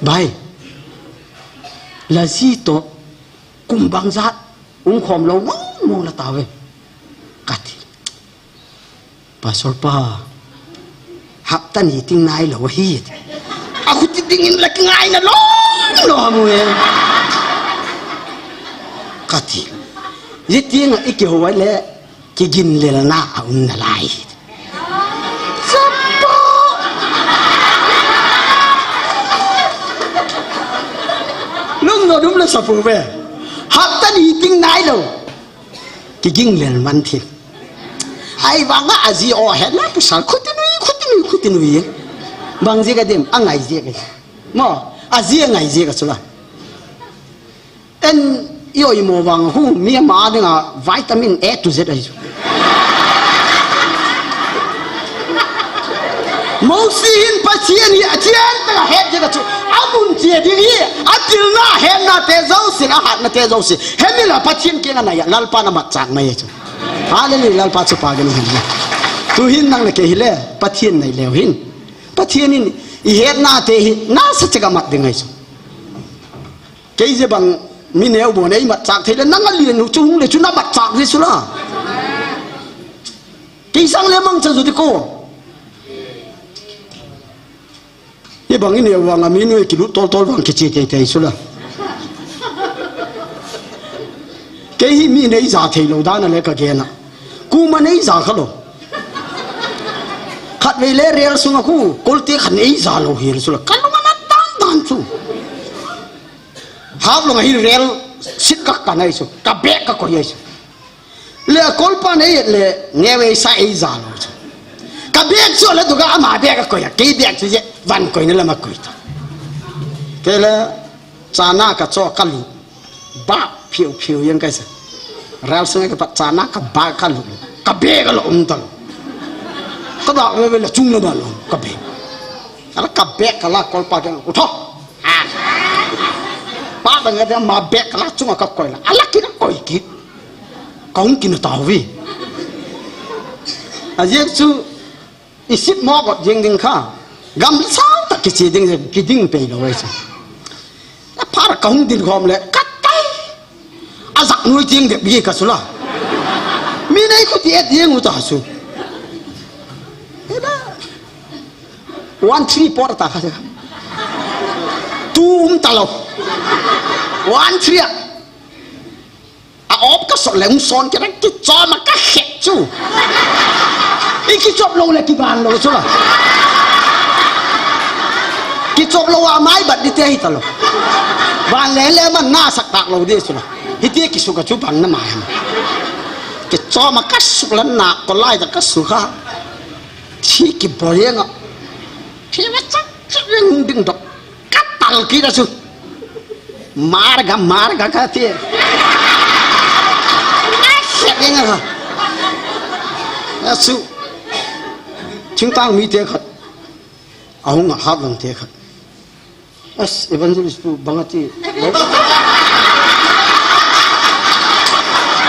bai, la ji toh kum bang jat hung khom lou mong mong la tave. Kati, Pastor pa, hapta ni ting nai lou hi. Akhuti dingin la kingaina lom lom e. Kati, ji ting a i kihou le, kiginlelna a um nalai. Sapa. Lungno dum le sapu ve. Hapta ni ting nai lou. Kiginlel man thi. Ahivang a aji o he na pasal khuti nui, khuti nui, khuti nui. Bang ji ka dim, angai ji ka. Mo, aji angai ji ka chula. En, i oimo vang hu, mi ama dinga vitamin A to Z ahi chu. Mosi hin Pathen hi achen tah a het jeh a chu, amun che ding hi, atilna, ahetna te jouse, ahatna te jouse. Hemi la Pathen kiang a nai a, Lalpa na matchah mai chu. Hallelujah, Lalpa chu pha gin hen. Tuhin nang le kei hile, Pathen nai leu hin. Pathen in, i hetna te hi, nasa cheh a mat ding ahi chu. Kei jeh bang mi neo bon ei matchah thei le nang a lien u chu hung le chu na matchah ji chu la. Kei sang le mangcha ju di ko. Hi bang i neo vang a mi nu kilut tol tol vang kiche tei tei chu la. Kei hi mi nei ja thei lou dan a le ka gen a. Kuma nei ja kha lou. Khatvei le rel sunga khu, kolte khat nei ja lou hi chu la. Ka lung a na dan dan chu. Haflong a hi rel Sit ka kan ahi chu, ka bag ka koi ahi chu. Le a kolpa nei le nge ve sa ei za lo chu. Ka bag chu la duga ama bag ka koi a, kei bag chu je van koi na lama koi ta. Kei le chana ka cho ka lu. Ba phiu phiu yang kai sa. Ral sunga ka pat chana ka ba ka lu. Ka bag ka lo um ta lo. Ka ba ve ve la chung la ba lo ka bag. Ala ka bag ka la kolpa ka u tho. Ah. Pa ba nga dia ma bag ka la chunga ka koi la. Ala ki na koi ki. Ka hung ki na tau vi. A Jesu I sit mo got jing ding kha. Gam sang ta kichi ding, kiding pei lo ai chu. A phar ka hung din khom le, ka tai. A zak nui ting de bi ka sula. Mi nei khu ti et yeng u ta su. Eda. One three por ta kha. Tu um ta lo. One three a. A op ka sot le hung son kira kichom a ka khet chu. I kichop lo le kiban lo chu la. Kichop lo a mai bat di te hi ta lo. Ban le le man na sak tak lo di chu la. Hiti kisu ka chu bang na mai ham. Kichom a ka suk la na ko lai ta ka su kha. Thi ki bo yeng a. Thi ma chak chak yeng ding dok. Ka tal ki da chu. Marga, marga ka ti. Ka siat ding a. Asu. Thingtang mi te khat. Ahung a hap lang te khat. As evangelist pu bang a ti.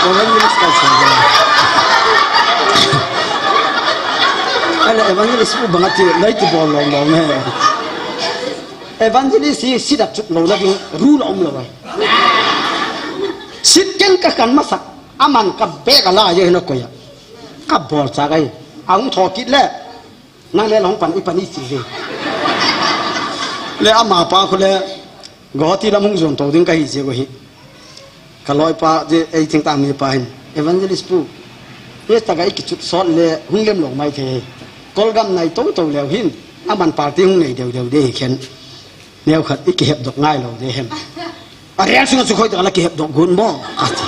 Evangelist ka sa. Ala evangelist pu bang a ti. Lai ti bol lo lo me. Evangelist hi sit a chuk lo la ding, rule a um lo ai. Sit ken ka kan masa, aman ka bag a la ye na ko ya. Ka bol cha gai. A hung tho kit le. Nang le long pan i pan i si ve. Le ama pa khu le. Guwahati lam hung jon to ding ka hi je ko hi. Ka loi pa, je ei thingtang mi pa hin. Evangelist pu. Yes, ta ga i kichut sot le hung lem lo mai the. Kolgam nai to to leu hin. Aman party hung nei deu deu de hi khen. Neu khat i kihep dok ngai lo de hem. A real sunga chu khoi ta la kihep dok gun mo. A ti.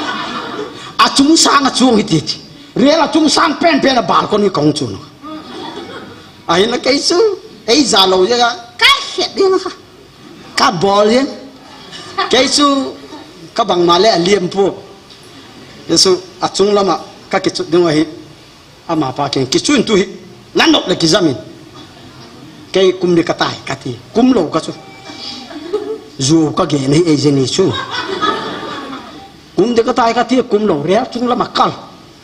A chung sang a chung hi ti ti. Real a chung sang pen pen a balcony kong chu no. A hin la kei chu. Ei za lo je ga. Ka het ding kha. Ka bol hin. Kei chu ka bang ma le a liam pu. Jesu a chung lama ka kichut ding ahi. Ama pa ken kichun tu hi. Nan nop le kijam in. Kei kum de ka tai ka ti. Kum lo ka chu. Zu ka ge nei ei je ni chu. Kum de ka tai ka ti kum lo real chung lama kal.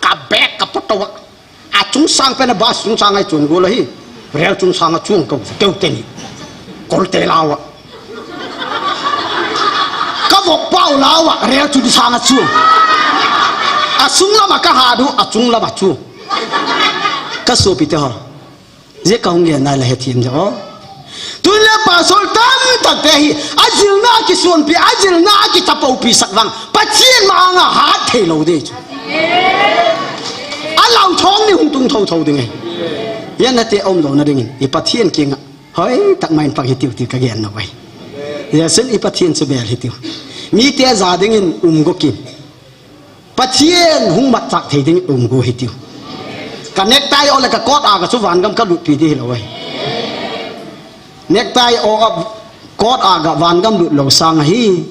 Ka bag ka pot to wa. A chung sang pen a bus chung sang ai chun go la hi. Real chung sang a chung kau keu te ni. Kol te la wa. Ka vok pau la wa, real chung sang a chung. A sung lama ka ha du, a chung lama chung. Ka sopi te ho. Je ka hung le na la he thim je o. Tun le pastor tam tak te hi, a jilna ki suan pi, a jilna ki tapau pi sak vang. Pathian ma anga hat thei lo de chu. A lau thong ni hung tung tho tho ding e. Yan na te om lo na ding in, i Pathian ki nga. Hoi, tak main pang hi tiu tiu ka gen na wai. Jesun i Pathian chu bel hi tiu. Mi te za ding in um go kin. Pathian hung mat chak thei ding um go hi tiu. Ka necktie o le ka coat a ka chu vangam ka lut pi di hi lo wai. Necktie o a coat a ka vangam lut lo sang a hi.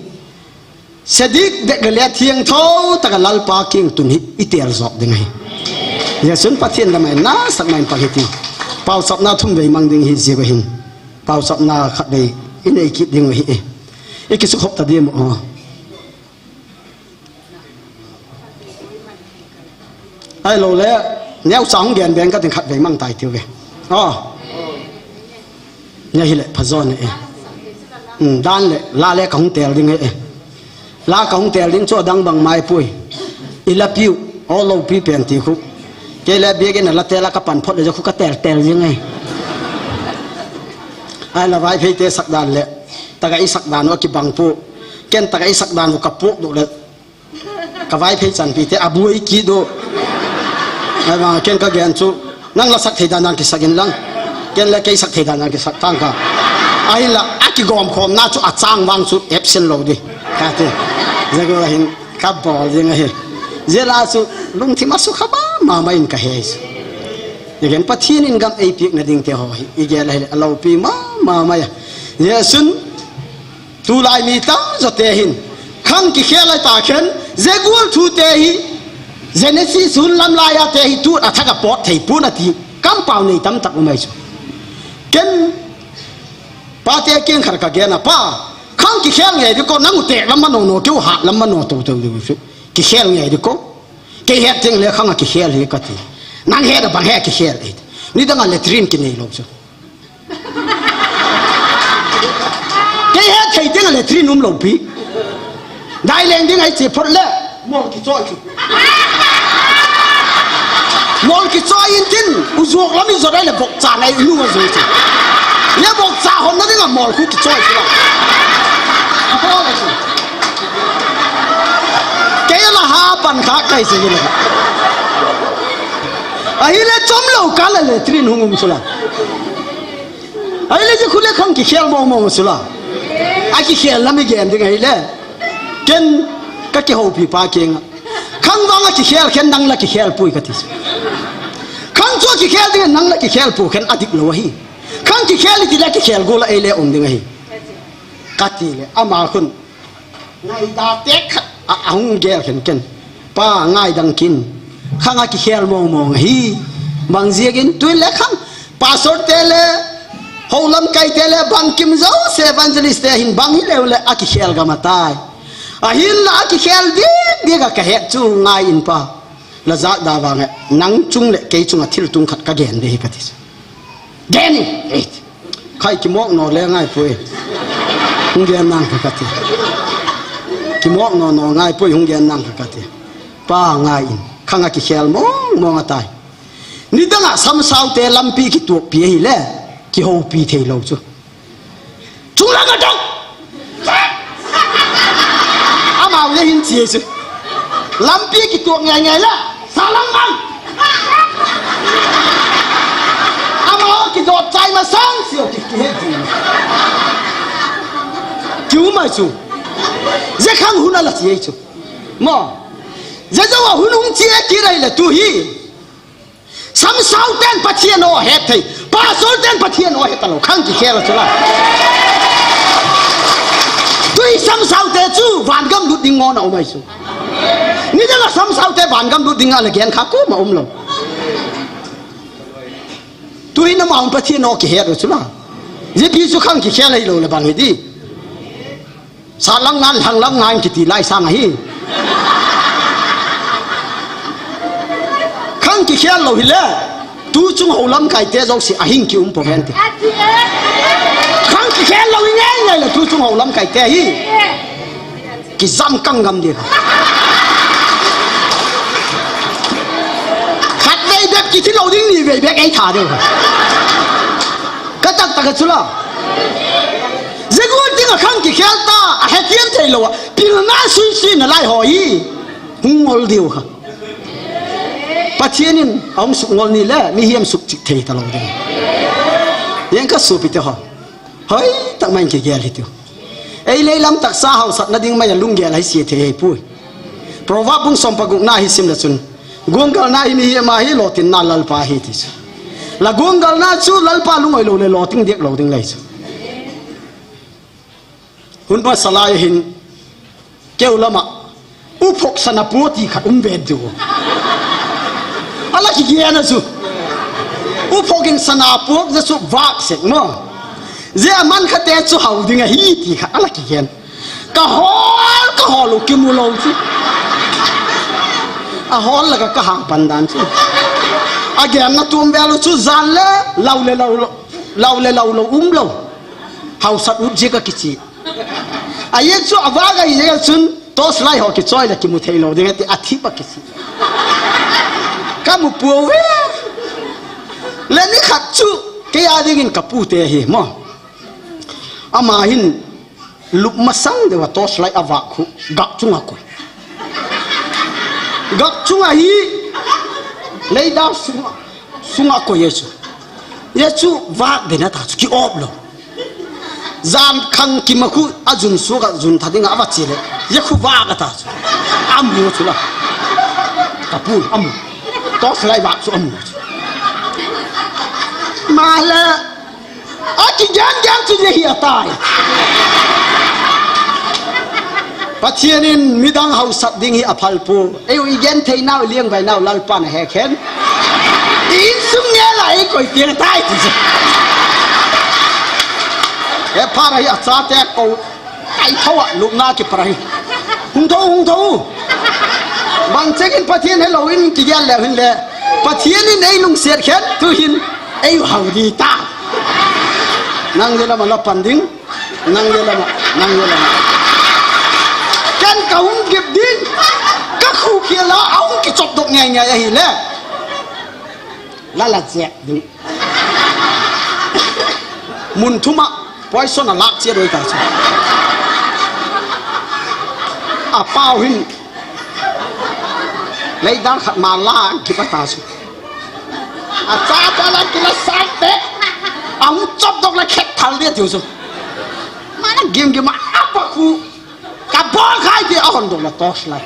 Sedik dek le thiang tho taka Lalpa king tun hi i tel zok ding ahi. Jesun Pathian lamai na sak mai pa hi ti. Pau sap na thum vei mang ding hi zi ba hin. Pau sap na khat vei i nei kit ding hi e. I ki suk hop ta di mo. Ai lo le, neu chang gen ben ka ding khat vei mang tai tiu ve. Oh. Nya hi le pha zon e. Hmm, dan le, la le ka hung tel ding e. La ka hung tel ding chu dang bang mai pui. I la piu, o lo pi pen ti khu. Kei le bia gen la tel a ka pan phot le khu ka tel tel ding e. Ai la vai phei te sak dan le. Taka i sak dan u a ki bang pu. Ken taka i sak dan u ka pu du le. Ka vai phei chan pi te a buai ki do. Ai ba ken ka gen chu nang la sak thei dan dan ki sak in lang. Ken la kei sak thei dan dan ki sak tang ka. Ai la a ki gom khom na chu a chang vang chu absent lo di. Ka te. Jagol a hin kabol ding ahi. Jeh a chu lungthim a sukha mama in kahe chu. Igen Pathen in gam eipeh na ding te ho hi igel ahile aloupi mama mai a. Jeh chun tulai mi tamjo te hin khang kikhel a ta khen, jagol thu te hi, Genesis hun lam lai a te hi tu a thak a pot thei pon ati kampau nei tamtak umai chu. Ken pate kiang khat kagen a, pa, khang kikhel nge di ko, nang u tek lam mano no, keu hat lam mano to to di chu. Kikhel nge di ko. Kei het teng le khang a kikhel hi kati. Nang het a bang he kikhel e. Nidang a latrine kinei lou chu. Kei het thei teng a latrine umlou pi. Dai leng ding ahi che phot le. Mol kichoi chu. Mol kichoi in tin, u jok lam i jot ai le bokcha nei nu a jui chu. Le bokcha hon na ding a mol khu kichoi chu la. Abol chu. Kei la ha pan kha kai se le. Ahile chomlou kah a latrine hung um chu la. Ahile ji khu le khang kikhel mong mong chu la. A kikhel lam i gen ding ahile. Ken kakihoupi pa kiang a. Khang vang a kikhel khen nang la kikhel poi kati. Khang chu kikhel ding nang la kikhel po khen adik lou ahi. Khang kikhel i ti le kikhel gol a ei le um ding ahi. Kati le ama khun. Ngaidam te khat a, ahung gel khen ken. Pa ngaidam kin. Khang a kikhel mong mong ahi. Bang jeh in tui le khang. Pastor te le. Hou lamkai te le bang kim jouse evangelist te hin bang hi leu le a kikhel gam a tai. Ahin la a kikhel dik dik a kahet chu ngai in pa. La jat da vang he. Nang chung le kei chung a thil tung khat kagen de hi kati. Gen in. Eh. Khai kimok no le ngai poi. Hung gen nang kha kati. Kimok no no ngai poi hung gen nang kha kati. Pa ngai in. Khang a kikhel mong mong a tai. Nidang a samsau te lampi kituak pi ahile. Kihoupi thei lou chu. Chung lang a dong. Amau le hin chi chu. Lampi kituak ngai ngai la. Salang mang. Amau kidot chai masang sio ki, kihe ji. Kiu mai chu. Je khang hun a la chi chu. Mo. Je jo a hun hung chi e ki rai le tu hi. Samsau ten Pathen o het thei. Pastor ten Pathen o het talou. Khang kikhel a chu la. Tui samsau te chu vangam lut ding ngon a um ai chu. Nidang a samsau te vangam lut ding a le gen kha kuma um lou. Tui na ma um Pathen o kihet u chu la. Jepi chu khang kikhel a hilou le bang hi di. Sat lang nan, lhang lang nan kiti lai sang ahi. Khang kikhel lou hile. Tu chung hou lamkai te jouse ahing kium po hen ti. Khang kikhel lou ngai ngai le tu chung hou lamkai te hi. Kijam kang gam di. Khat vei bep kithi lou ding ni vei bep ei tha deu. Ka tak tak a chu la. Jagol ding a khang kikhel ta, a hetiam thei lou a. Pilna sui sui na lai ho hi. Hung ngol diu kha. Pathen in a hung suk ngol ni le, mihem suk chik thei talou ding. Yen ka supi te ho. Hoi, tak mai kigel hi tiu. Ei lei lam taksa hausat na ding mai a lunggel hai si thei hei pui. Proverb bung som paguk na hi sim le chun. Guanggal na hi mihem a hi lotin na Lalpa hi ti chu. La guanggal na chu Lalpa lungoi lou le loting diak lou ding lai chu. Hun pa salai hin keu lama uphok sana pu ti khat um ve diu. Ala kigen a chu. Uphok in sana pu je chu vak sek mo. Je aman khat te chu hau ding ahi ti khat ala kigen. Ka hol, ka hol u kimu lou chu. A hol la ka, ka hang pan dan chu. A gen na tum bel u chu jan le, lau le lau lou, lau le lau lou um lou. Hausat ut je ka kichi. A ye chu a vak a ye chun, torch light ho kichoi le kimu thei lou ding ati a thip a kichi. Ka mu pu ve. Le ni khat chu, kei a ding in ka pu te hi mo. Ama hin, Lup masang deuva torch light a vak khu, gak chunga koi. Gak chunga hi, leida sunga, sunga koi ye chu. Ye chu vak bena ta chu ki op lou. Jan khang kima khu a jun suka jun tha dinga ava chi le. Ye khu va ka ta chu. Amu chu la. Ka pu amu. Torchlight va chu amu chu. Male. A kigen gen chu ye hi atai. Pathian in midang hausat ding hi aphal pu. Ei u i gen thei nau, i liang vai nau, Lalpan ahe khen. I insung nge la ei koi tiang tai ti chu. He phara hi achate ko. Kai tho a, lupna kipara hi. Hung tho, hung tho. Bang chengin Pathian helou in kigel leu hin le. Pathian in ei lungset khen, tu hin ei hau di ta. Nang le lama la pan ding. Nang le lama, nang le lama. Ken ka hung gip ding. Ka khu khia la, a hung kichop dok ngai ngai ahi le. La la che ding. Mun thuma poison a lak che roi ta chu. A pau hin. Lei dal khat ma la ki pa ta chu. A cha ta la ki la sa te. A hung chop dok la khet thal de tiu chu. Ma na gim gim a pa khu. Ka bol khai ti a hon dong la torchlight.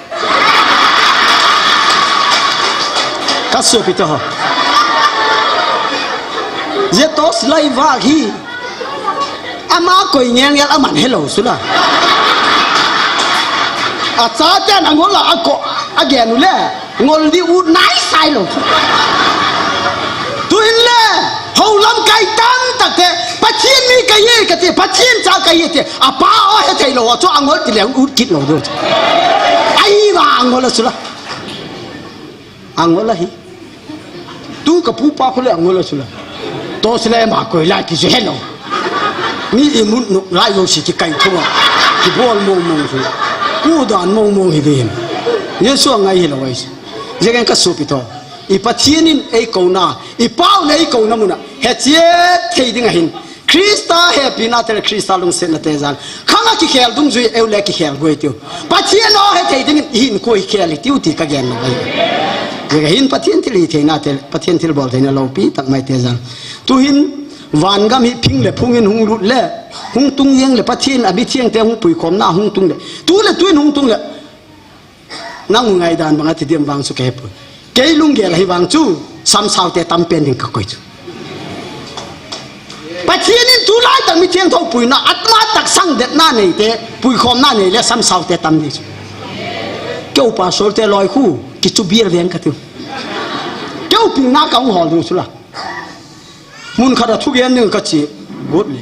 Ka sopi te ho. Ye torchlight va hi. Ama koi ngeng yal aman helou sula. A cha te na ngol la a ko a gen u le. Ngol di u nai sai lou. Tu in le. Ho lamkai tam tak te, Pathian mi ka hi ka ti, Pathian cha ka hi ti, a pa o he thei lou, chu angol ti le ut kit lou do. Ai va angol a sula. Angol a hi. Tu ka pu pa khu le angol a sula. Torchlight ma koi lai ki je helou. Mi i mun nu lai yo si ki kai thua. Ki bol mong mong su. Ku dan mong mong hi din. Yesu ngai hi lou ai. Jegen ka sopi to. I Pathian in ei kouna, i pau le ei kouna muna, he chiat thei ding ahin. Krista hepina te le Krista lungsetna te jal. Khang a kikhel dungjui eu le kikhel guai tiu. Pathian o he thei dingin i hin koi khel i tiu ti ka gen na ai. Ye ka hin Pathian thil hi theina te, Pathian thil bol theina loupi tak mai te jal. Tu hin van gam hi phing le phung in hung lut le, hung tung yeng le Pathian a mi thiang te hung pui khom na hung tung le. Tu le tu in hung tung le. Nang u ngai dan bang a ti diam vang chu ka he poi. Kei lunggel ahi vang chu, samsau te tam pen ding ka koi chu. Pathian in tulai tak mi thiangtho puina, atma tak sang detna nei te, pui khomna nei le samsau te tam ding chu. Keu pastor te loi khu, ki chu bial veng ka tiu. Keu pina ka hung hol ding chu la. Mun khat a thu gen ding ka chi, good le.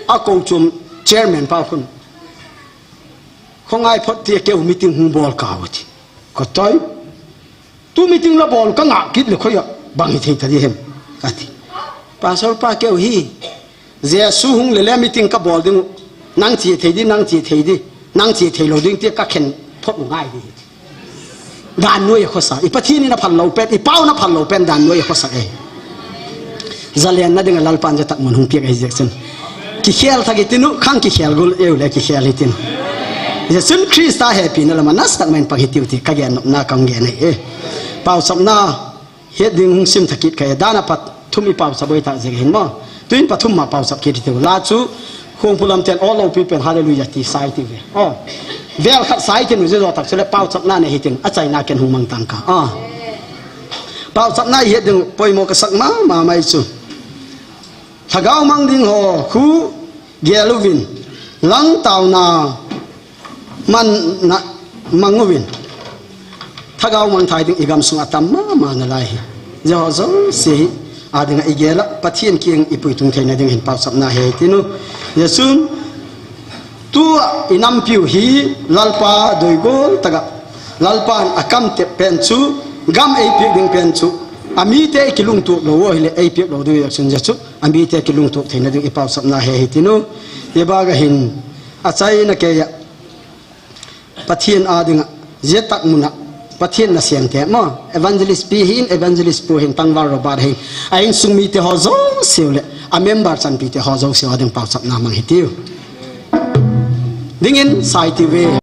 A ko chum chairman pa khun. Khongai phot ti keu meeting hung bol ka u ti. Ka tai. Tu meeting la bol ka ngah kit le khoi a. Bang hi thei ta di hem. Ka ti. Pastor pa keu hi. Jesu hung le le meeting ka bol ding. Nang chi thei di, nang chi thei di. Nang chi thei lou ding ti ka khen phot u ngai di. Dan nuai a khosa. I Pathian in a phal lou pen, i pau na phal lou pen dan nuai a khosa e. Zalen na ding a Lalpan ja tak mun hung piak a hi jek chun. Kikhel thak i tinu, khang kikhel gul eu le kikhel hi tinu. Jesun Krista hepina lama nas tak main pang hi tiu ti ka gen nopna ka hung gen e. Pau sapna het ding hung sim thak kit ka e. Dan a pat thum i pau sap boi ta jek hin mo. Tuin pathum ma pau sap kit tiu. La chu Khongpu lam ten o lou pi pen hallelujah ti sai ti ve. O. Vel khat sai ti nu je zo tak chule pau chapna ne hitin a chaina ken hung mang tang ka. A. Pau chapna hi ding poimo ka sak ma ma mai chu. Lhagao mang ding ho khu gel uvin lang tauna man na mang uvin. Lhagao mang thai ding i gam sung a tam ma ma na lai hi. Jehovah Jose hi a ding a i gel a Pathian kiang i puitung theina ding hin pau sapna he tinu. Jesun tu a i nampiu hi Lalpa doigol taga Lalpan a kam tep pen chu gam ei piak ding pen chu a mite kilungtuak lou o hi le ei piak lou ding Jesun Jesu a mite kilungtuak theina ding i pau sapna he hi tinu. I baga hin a chaina ke ya Pathian a dinga, zia tak muna, Pathian na siam te ma, evangelist pi hin, evangelist pu hin, tangval Robert hin, a insung mite ho zo siu le, a member chanpite ho zo siu a ding pau sapna mang hi tiu. Dingin sai ti ve.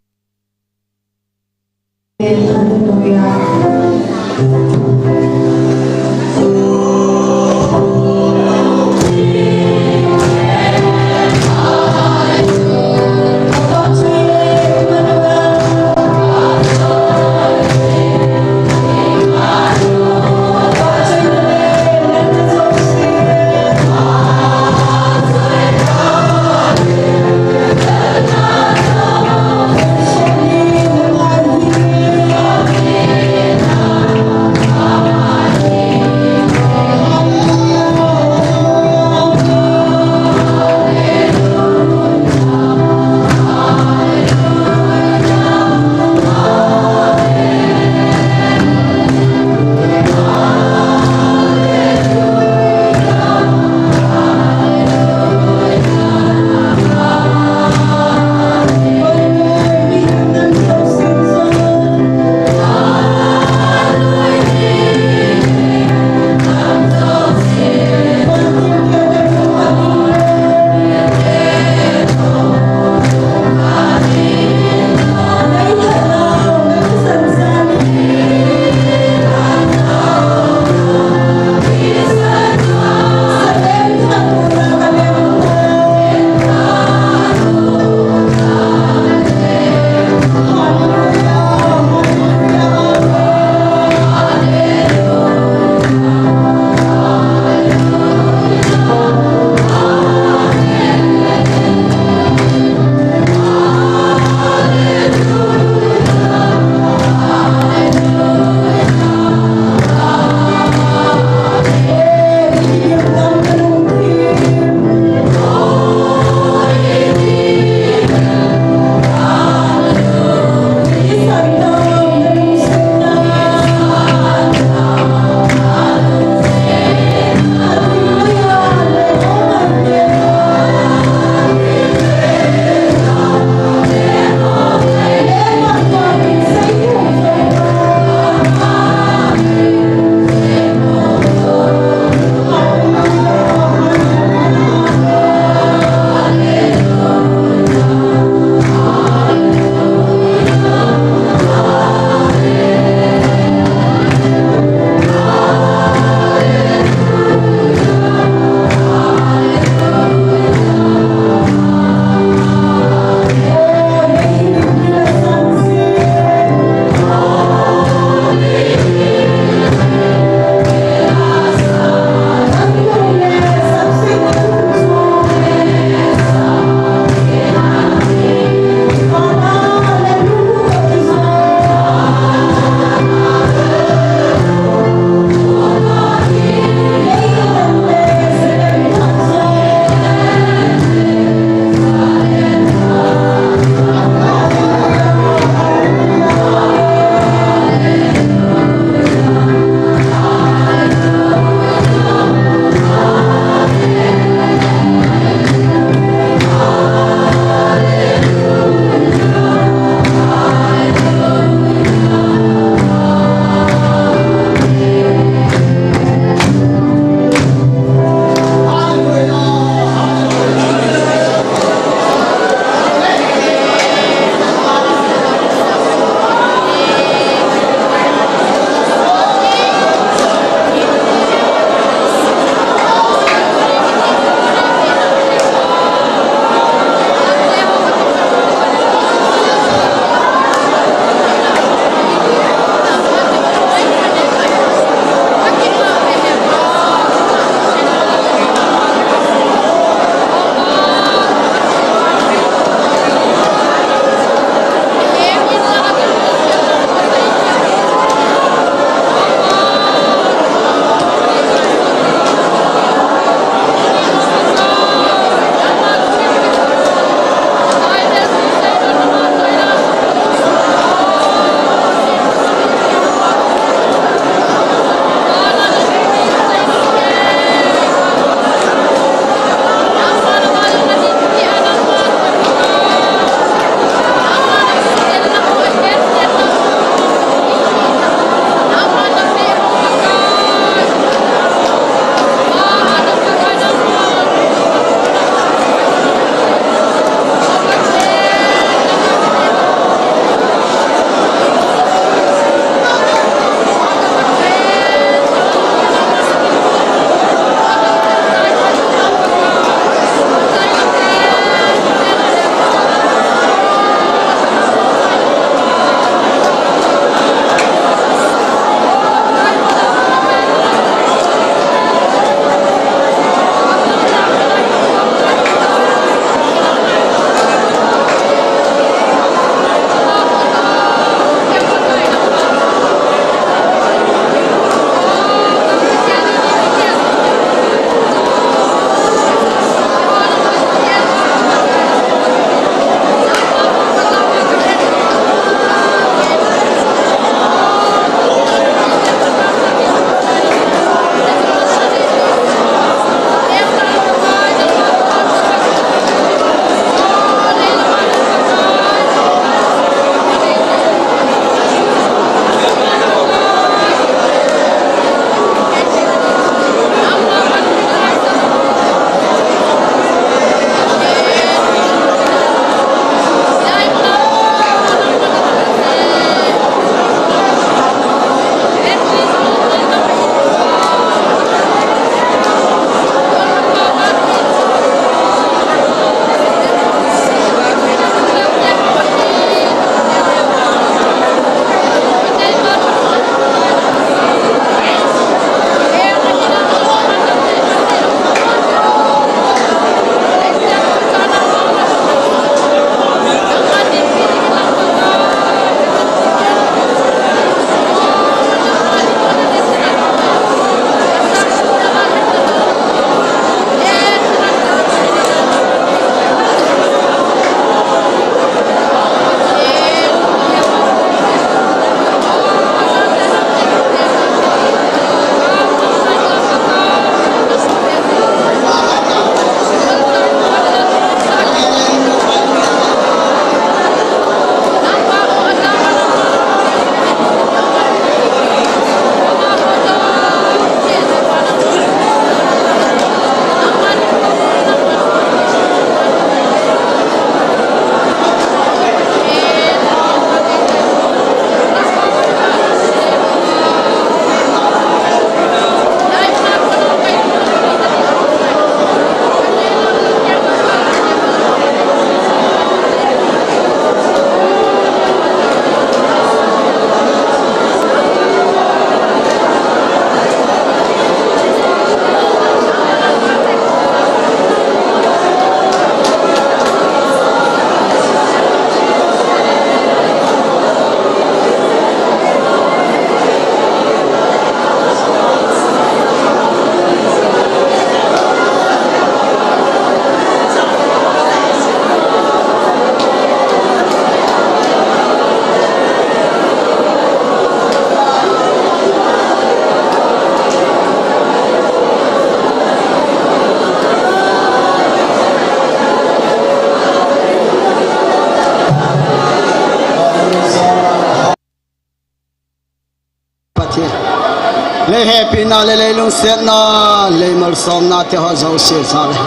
Hepina le lei lungsetna, lei malsomna te ho jouse jal e.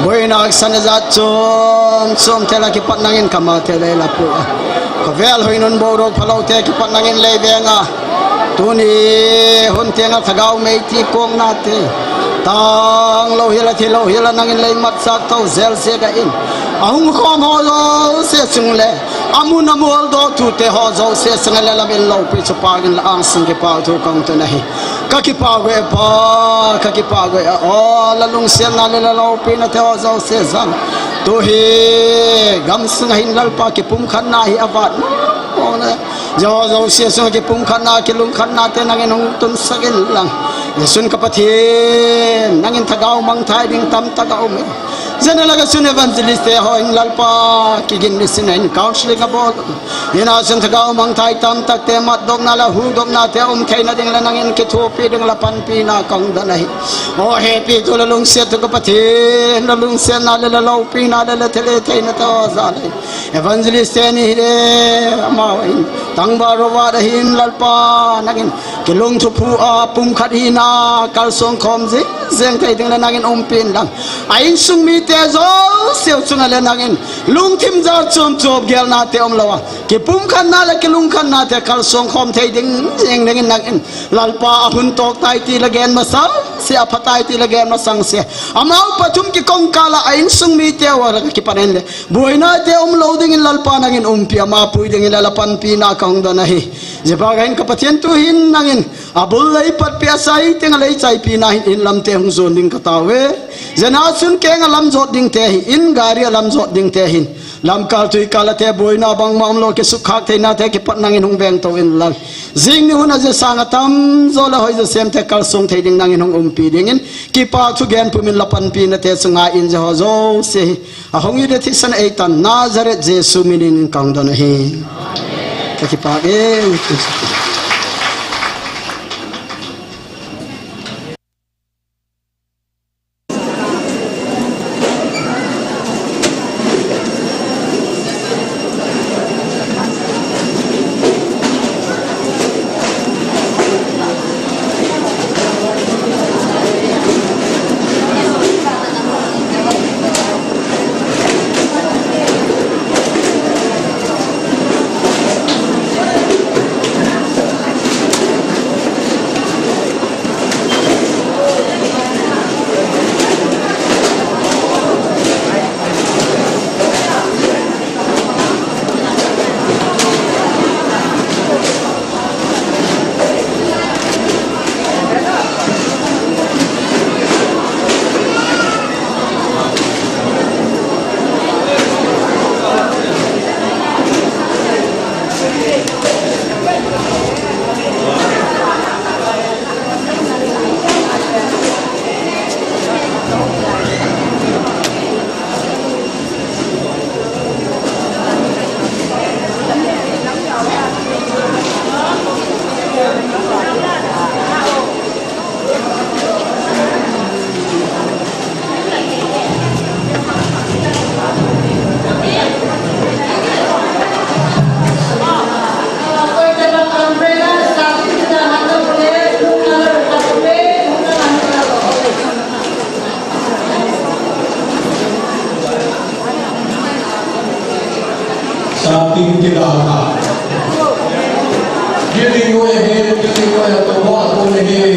Boina haksatna jat chom chom te la kipat nangin kama te lei la pui a. Ka vel hoinun bodoh phalou te kipat nangin lei veng a. Tuni hun tenga thagau mei ti kong na te. Tang lou hila thi lou hila nangin lei matsak tou jel se ka in. Ahung khom ho jouse chung le. Amun amol do tu te ho jouse sanga le lamin loupi chu pa gin la ang sung kipau thu kong tu nahi. Ka kipah ve pa, ka kipah ve a, o, la lungsiatna le la loupina te ho jouse jal. Tu hi, gamsunga hin Lalpa kipumkhatna hi avat mong e. Jehovah jouse sunga kipumkhatna, kilungkhatna te nangin hung tunsak in lang. Jesun ka Pathen, nangin thagau mangthai ding tamtah a um e. Jana laga sun evangelist te ho in Lalpa, kigin nisin in counseling abol. Hina chun thagau mangthai tamtah te matdopna le hudopna te um theina ding le nangin kithopi ding la panpina kong don ahi. O hepi tu la lungsiat tu ka Pathen, la lungsiatna le la loupina le la thele theina te ho jal e. Evangelist te ni hi le amau in tangba rova da hin Lalpa nangin kilungthuphu a pumkhat hina kalsong khom jing jeng thei ding le nangin umpi in lang. A insung mite jouse chunga le nangin lungthim jat chom chom gelna te umlou a, kipumkhatna le kilungkhatna te kalsong khom thei ding jeng dingin nangin Lalpa ahun tok tai ti la gen masang se, apha tai ti la gen masang se. Amau pathum kikong kala a insung mite ho la kipan in le buaina te umlou dingin Lalpa nangin umpi ama pui dingin la panpina kong don ahi. Jehovah ka hin ka Pathen tu hin nangin abul lei patpi asai tenga lei chaipina hin in lam te hung jon ding ka tao e. Jana chun kenga lam jot ding te hi in gari a lam jot ding te hin. Lamkal tuikal a te buaina bangma umlou kisukkhak theina te kipat nangin hung veng tou in lang. Jing ni hun a je sanga tamjo le hoijo sem te kalsong thei ding nangin hung umpi dingin. Kipa thu gen pumin la panpina te chunga in Jehovah jouse hi. Ahung i de thisan eitan Nazareth Jesu minin kong don ahi. Ka kipah e. Sating kidata. Giving away here, giving away at the water here.